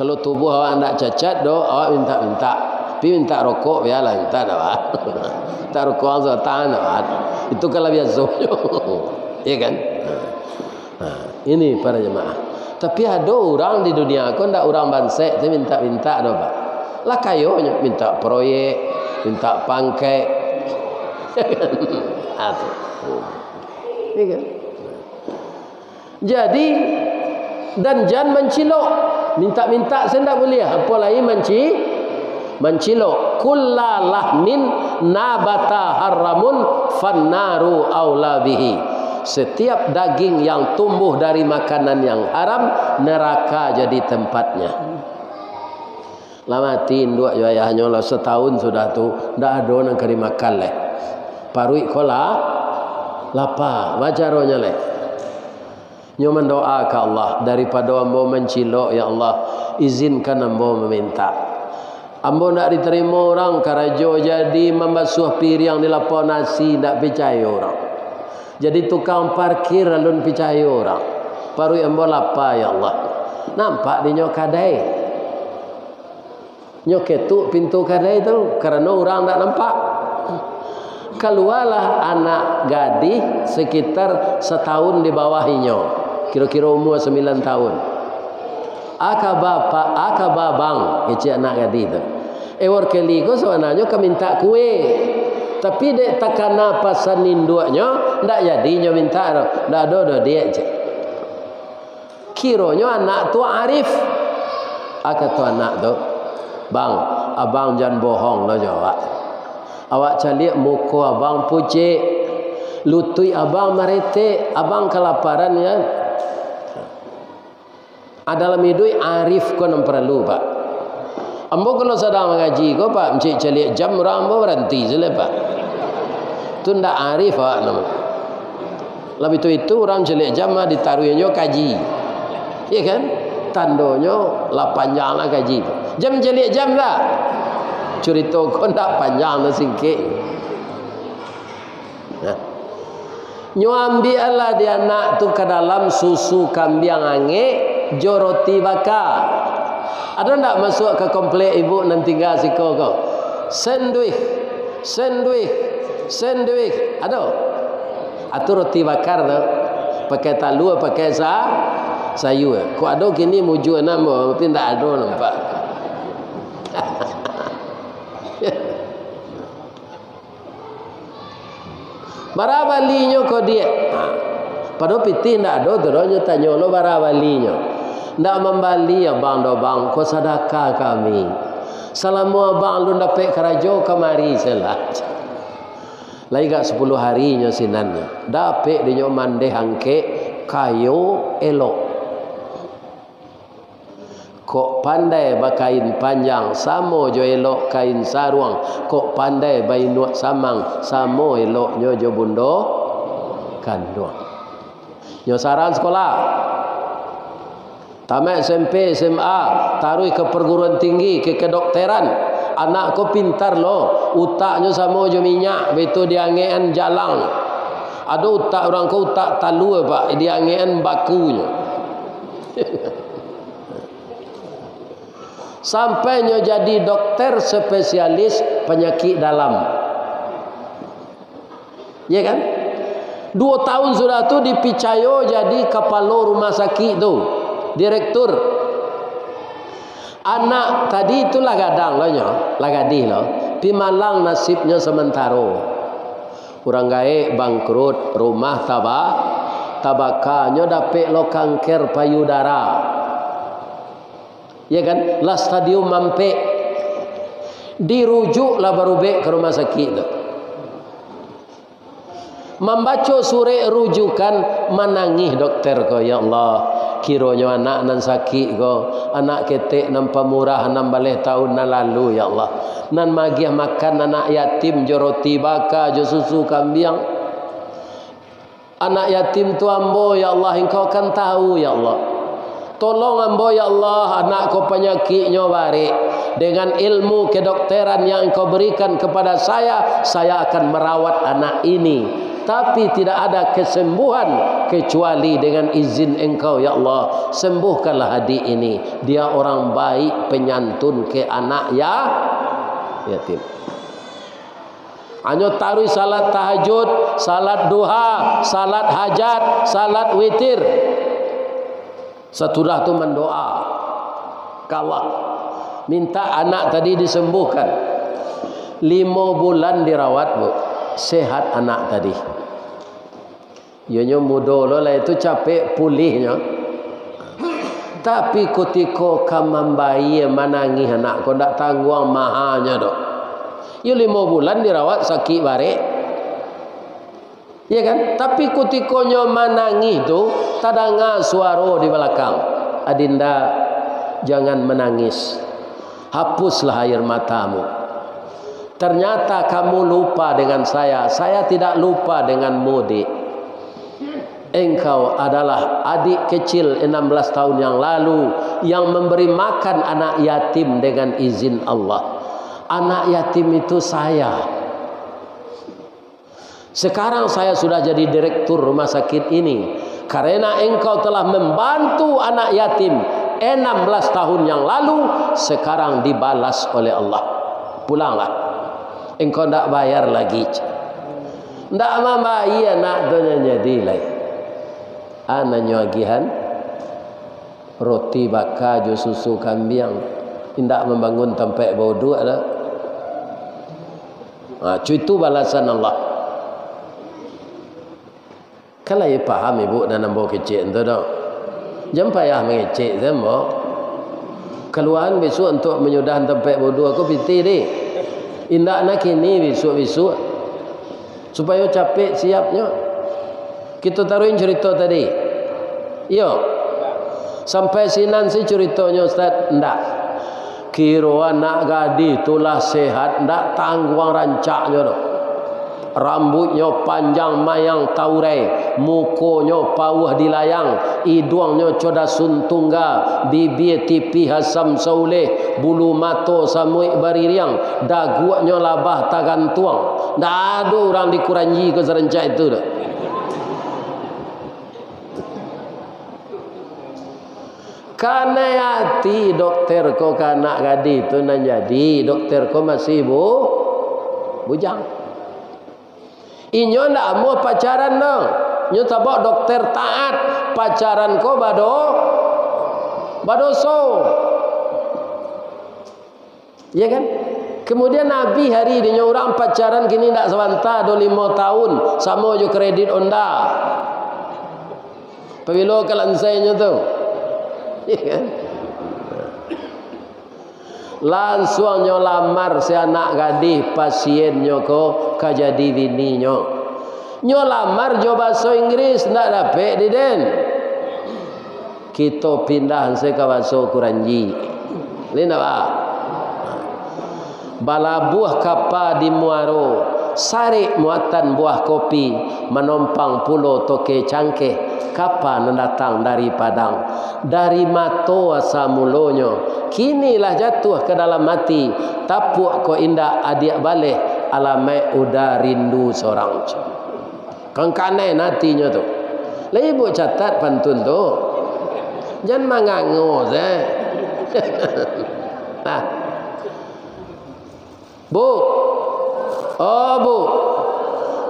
Kalau tubuah awak ndak cacat doh, awak mintak-mintak. Tapi mintak rokok, bialah, mintak dah, Pak. Mintak rokok ang sabatang dah, Pak. Itu kan lah biasonyo. Iya kan? Nah, ini para jemaah. Tapi ado urang di dunia ko ndak urang bansaik tu mintak-mintak doh, Pak. Lah kayonyo, mintak proyek, mintak pangkek. Ah, tu. Iya kan? Jadi, dan jan mancilok. Mintak-mintak se ndak buliah, apo lai manci-, mancilok. "Kulla lahmin nabata haramun fannaru aula bihi." Setiap daging yang tumbuh dari makanan yang haram, neraka jadi tempatnya. Lah mati induak jo ayahnyo lah satahun sudah tu, ndak ado nan ka dimakan lai. Paruik ko lah lapa, baa caronyo lai? Nyo mandoa ka Allah, "Daripado ambo mancilok, ya Allah, izinkan ambo mamintak. Ambo ndak ditarimo urang karajo jadi mambasuah piriang di lapau nasi, ndak picayo urang. Jadi tukang parkir alun picayo urang. Paruik ambo lapa, ya Allah." Nampak dinyo kadai. Nyo ketuk pintu kadai tu, karano urang ndak nampak. Kalualah anak gadih sekitar satahun di bawah inyo, kiro-kiro umua sambilan tahun. "Aka ba, Pak, aka ba, Bang," kecek anak gadih tu. Eworkeli ko sabananyo ka mintak kue, tapi dek takana pasan induaknyo, ndak jadi nyo mintak doh. "Ndak ado doh, Diak," cek. Kironyo anak tu arif. Ah, kato anak tu, "Bang, abang jan bohong lo jo awak. Awak caliak muko abang pucek, lutuik abang maretek, abang kalaparan, kan?" Ah, dalam iduik arif ko nan paralu, Pak. Ambo kalau sadang mangaji ko, Pak, mancaliak jam urang, ambo baranti se lai, Pak. Tu ndak arif awak namo. Labiah tu itu urang mancaliak jam mah ditaruihnyo kaji. Iya kan? Tandonyo lah panjang lah kaji tu. Jan mancaliak jam lah. Curito ko ndak panjang, ndak singkek. Nah. Nyo ambiaklah di anak tu ka dalam susu kambiang angek jo roti baka. Ado ndak masuak ka komplek ibu nan tingga siko ko? Senduih, senduih. Sandwich, ado? Atau roti bakar tu, pakai talua, pakai sa-, sayua. Kok ado kini mujua namo, tapi ndak ado nampak. Bara balinyo ko, Diak? Ha. Padahal pitih ndak ado tu doh, nyo tanyo lo bara balinyo. Ndak mambali abang doh, Bang, ko sadakah kami. Salamo abang alun dapek karajo, kamari sajolah. Lai gak sapuluah hari nyo sinan nyo. Dapek dinyo mandeh angkek, kayo, elok. Kok pandai bakain panjang, samo jo elok kain saruang. Kok pandai bainuak samang, samo eloknyo jo bundo kanduang. Nyo saran sekolah. Tamat S M P, S M A, taruih ka perguruan tinggi, ka kedokteran. Anak ko pintar lo, utaknyo samo jo minyak, baitu diangekan jalang. Ado utak urang ko utak talua, Pak, diangekan bakunyo. Sampai nyo jadi dokter spesialis panyakik dalam. Ya kan? Duo tahun sudah tu dipicayo jadi kapalo rumah sakik tu, direktur. Anak tadi tu lah gadang lo nyo, lah gadih lo. Pi malang nasibnyo samantaro. Urang gaek bangkrut, rumah taba-, tabaka, nyo dapek lo kanker payudara. Ya kan? Lah stadium ampek. Dirujuk lah barubek ka rumah sakik tu. Mambaco surek rujukan, manangih dokter ko, "Ya Allah, kironyo anak nan sakik ko, anak ketek nan pamurah anam baleh taun nan lalu, ya Allah, nan magiah makan anak yatim jo roti baka jo susu kambiang. Anak yatim tu ambo, ya Allah, Engkau kan tahu, ya Allah. Tolong ambo, ya Allah, anak ko panyakiknyo barek. Dengan ilmu kedokteran yang Engkau berikan kepada saya, saya akan merawat anak ini. Tapi tidak ada kesembuhan kecuali dengan izin Engkau, ya Allah. Sembuhkanlah adik ini. Dia orang baik, penyantun ke anak ya-, yatim." Hanyo taruih salat tahajud, salat duha, salat hajat, salat witir. Sasudah tu mandoa ka Allah, minta anak tadi disembuhkan. Limo bulan dirawat, Bu, sehat anak tadi. Iyo nyo mudo lo, lai tu capek pulihnyo. Tapi kutiko ka mambayia, manangih anak ko, ndak tangguang mahanyo doh. Iyo limo bulan dirawat, sakik barek. Iya kan? Tapi kutiko nyo manangih tu, tadanga suaro di balakang, "Adinda, jangan menangis. Hapuslah air matamu. Ternyata kamu lupa dengan saya, saya tidak lupa denganmu, Dik. Engkau adalah adik kecil enam belas tahun yang lalu yang memberi makan anak yatim dengan izin Allah. Anak yatim itu saya. Sekarang saya sudah jadi direktur rumah sakit ini. Karena engkau telah membantu anak yatim enam belas tahun yang lalu, sekarang dibalas oleh Allah. Pulanglah. Engkau ndak bayar lagi." Ndak mambayia anak tu nyo jadi lai. Anaknyo agihan roti baka jo susu kambiang. Indak mambangun tampek bauduak doh. Ha, cuitu balasan Allah. Kan lai paham ibu nan ambo kecek tu doh. Jan payah mangecek tu ambo. Kaluaan bisuak untuak manyudahan tampek bauduak ko pitih, Dik. Indak nak kini, bisuak-bisuak. Supayo capek siapnyo. Kito taruihin curito tadi. Iyo. Sampai sinan se curitonyo, Ustaz? Ndak. Kiro anak gadih tu lah sehat, ndak tangguang rancaknyo doh. Rambuiknyo panjang mayang taurai, mukonyo pauah dilayang, iduangnyo codasun tungga, bibia tipih asam sauleh, bulu mato samuik baririang, daguaknyo labah tagantuang. Ndak ado urang di Kuranji ko sarancak itu doh. Kanai ati dokter ko ka anak gadih tu nan jadi, dokter ko masih bu-, bujang. Inyo ndak amuah pacaran doh. Nyo sabab dokter taat, pacaran ko bado-, badoso. Ya kan? Kemudian Nabi hari dinyo urang pacaran kini ndak sabanta doh, limo tahun, samo jo kredit Honda. Pabilo ka lansainyo tu? Ya kan? Lansuang nyo lamar si anak gadih pasiennyo ko ka jadi bininyo. Nyo lamar jo baso Inggris, ndak dapek di den. Kito pindah se ka baso Kuranji. Lai ndak ba? Balabuah kapa di muaro, sarik muatan buah kopi, manompang pulo toke cangkeh, kapa nan datang dari Padang. Dari mato asa mulonyo, kini lah jatuah ka dalam ati, tapuak ko indak adiak baleh, alamaik uda rindu sorang. Kan kanai atinyo tu. Lai Ibuk catat pantun tu. Jan mangango se. Nah. Buk. Oh, Buk.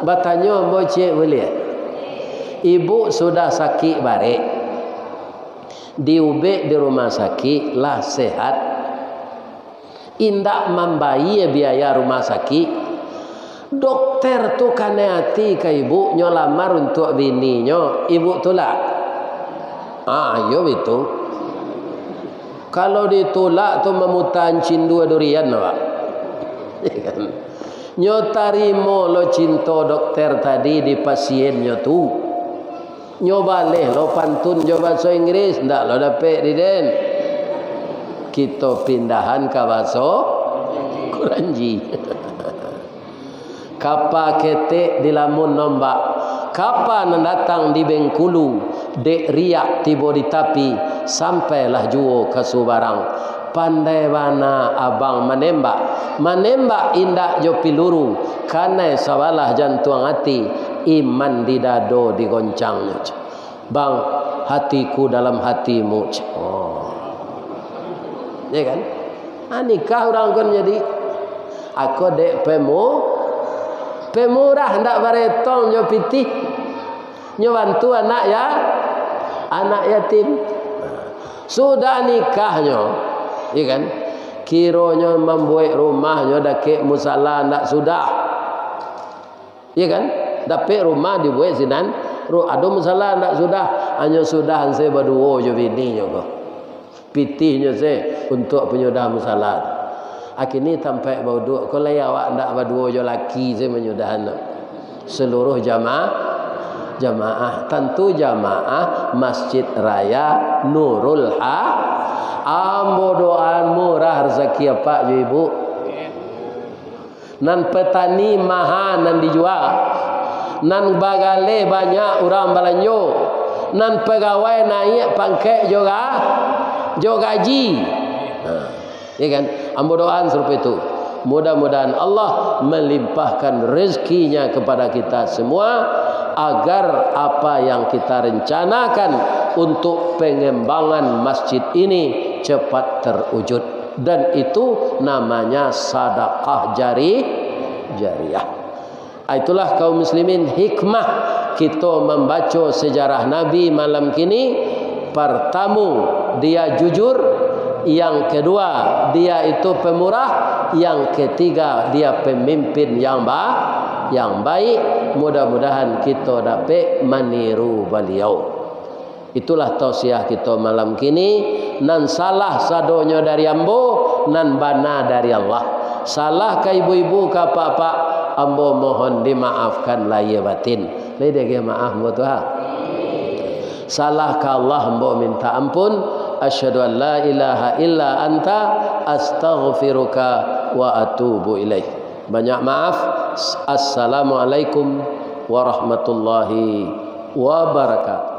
Batanyo ambo ciek buliah. Ibuk sudah sakik barek. Diubek di rumah sakik, lah sehat. Indak mambayia biaya rumah sakik. Dokter tu kanai ati ka Ibuk, nyo lamar untuak bininyo, Ibuk tulak? Ah, iyo bitu. Kalau ditulak tu mamutaan cindua durian, Pak. Nyo tarimo lo cinto dokter tadi di pasiennyo tu. Nyo baleh lo pantun jo baso Inggris, ndak lo dapek di den. Kito pindahan ka baso Kuranji. Kapa ketek dilamun ombak, kapa nan datang di Bengkulu, dek riak tibo di tapi, sampailah juo ka Subarang. Pandai bana abang manembak, manembak indak jo piluru, kanai sabalah jantuang ati, iman di dado digoncangnyo. Bang, hatiku dalam hatimu. Oh. Ya kan? Ah, nikah urang kan jadi. Ako dek pemu-, pemurah ndak baretong nyo pitih. Nyo bantu anak ya, anak yatim. Sudah nikahnyo, ya kan? Kironyo mambuek rumahnyo dakek musala ndak sudah. Iya kan? Dapek rumah dibuek sinan, ru-, ado musala ndak sudah, hanyo sudahan se baduo jo bininyo ko. Pitihnyo se untuak panyudah musala. Akini tampek bauduak ko lai awak ndak baduo jo laki se manyudahan tu. Seluruh jama-, jamaah, tantu jamaah Masjid Raya Nurul Ha-, ambo doaan murah rezeki apak jo ibu. Nan petani maha nan dijua, nan bagaleh banyak urang balanjo, nan pagawai naiak pangkek jo ga-, jo gaji. Nah, ya kan? Ambo doaan sarupo itu. Mudah-mudahan Allah melimpahkan rezekinya kepada kita semua, agar apa yang kita rencanakan untuk pengembangan masjid ini cepat terwujud. Dan itu namanya sadakah jari-, jariah. Itulah kaum muslimin hikmah kito mambaco sejarah Nabi malam kini. Partamo, dia jujur. Yang kedua, dia itu pemurah. Yang ketiga, dia pemimpin yang ba-, yang baik. Mudah-mudahan kito dapek maniru baliau. Itulah tausiah kito malam kini, nan salah sadonyo dari ambo, nan bana dari Allah. Salah ka ibu-ibu, ka apak-apak, ambo mohon dimaafkan lahia batin. Lai diagiah maaf ambo tu, ha? Salah ka Allah, ambo minta ampun. Asyhadu an la ilaha illa anta, astaghfiruka wa atubu ilaik. Banyak maaf. Assalamualaikum warahmatullahi wabarakatuh.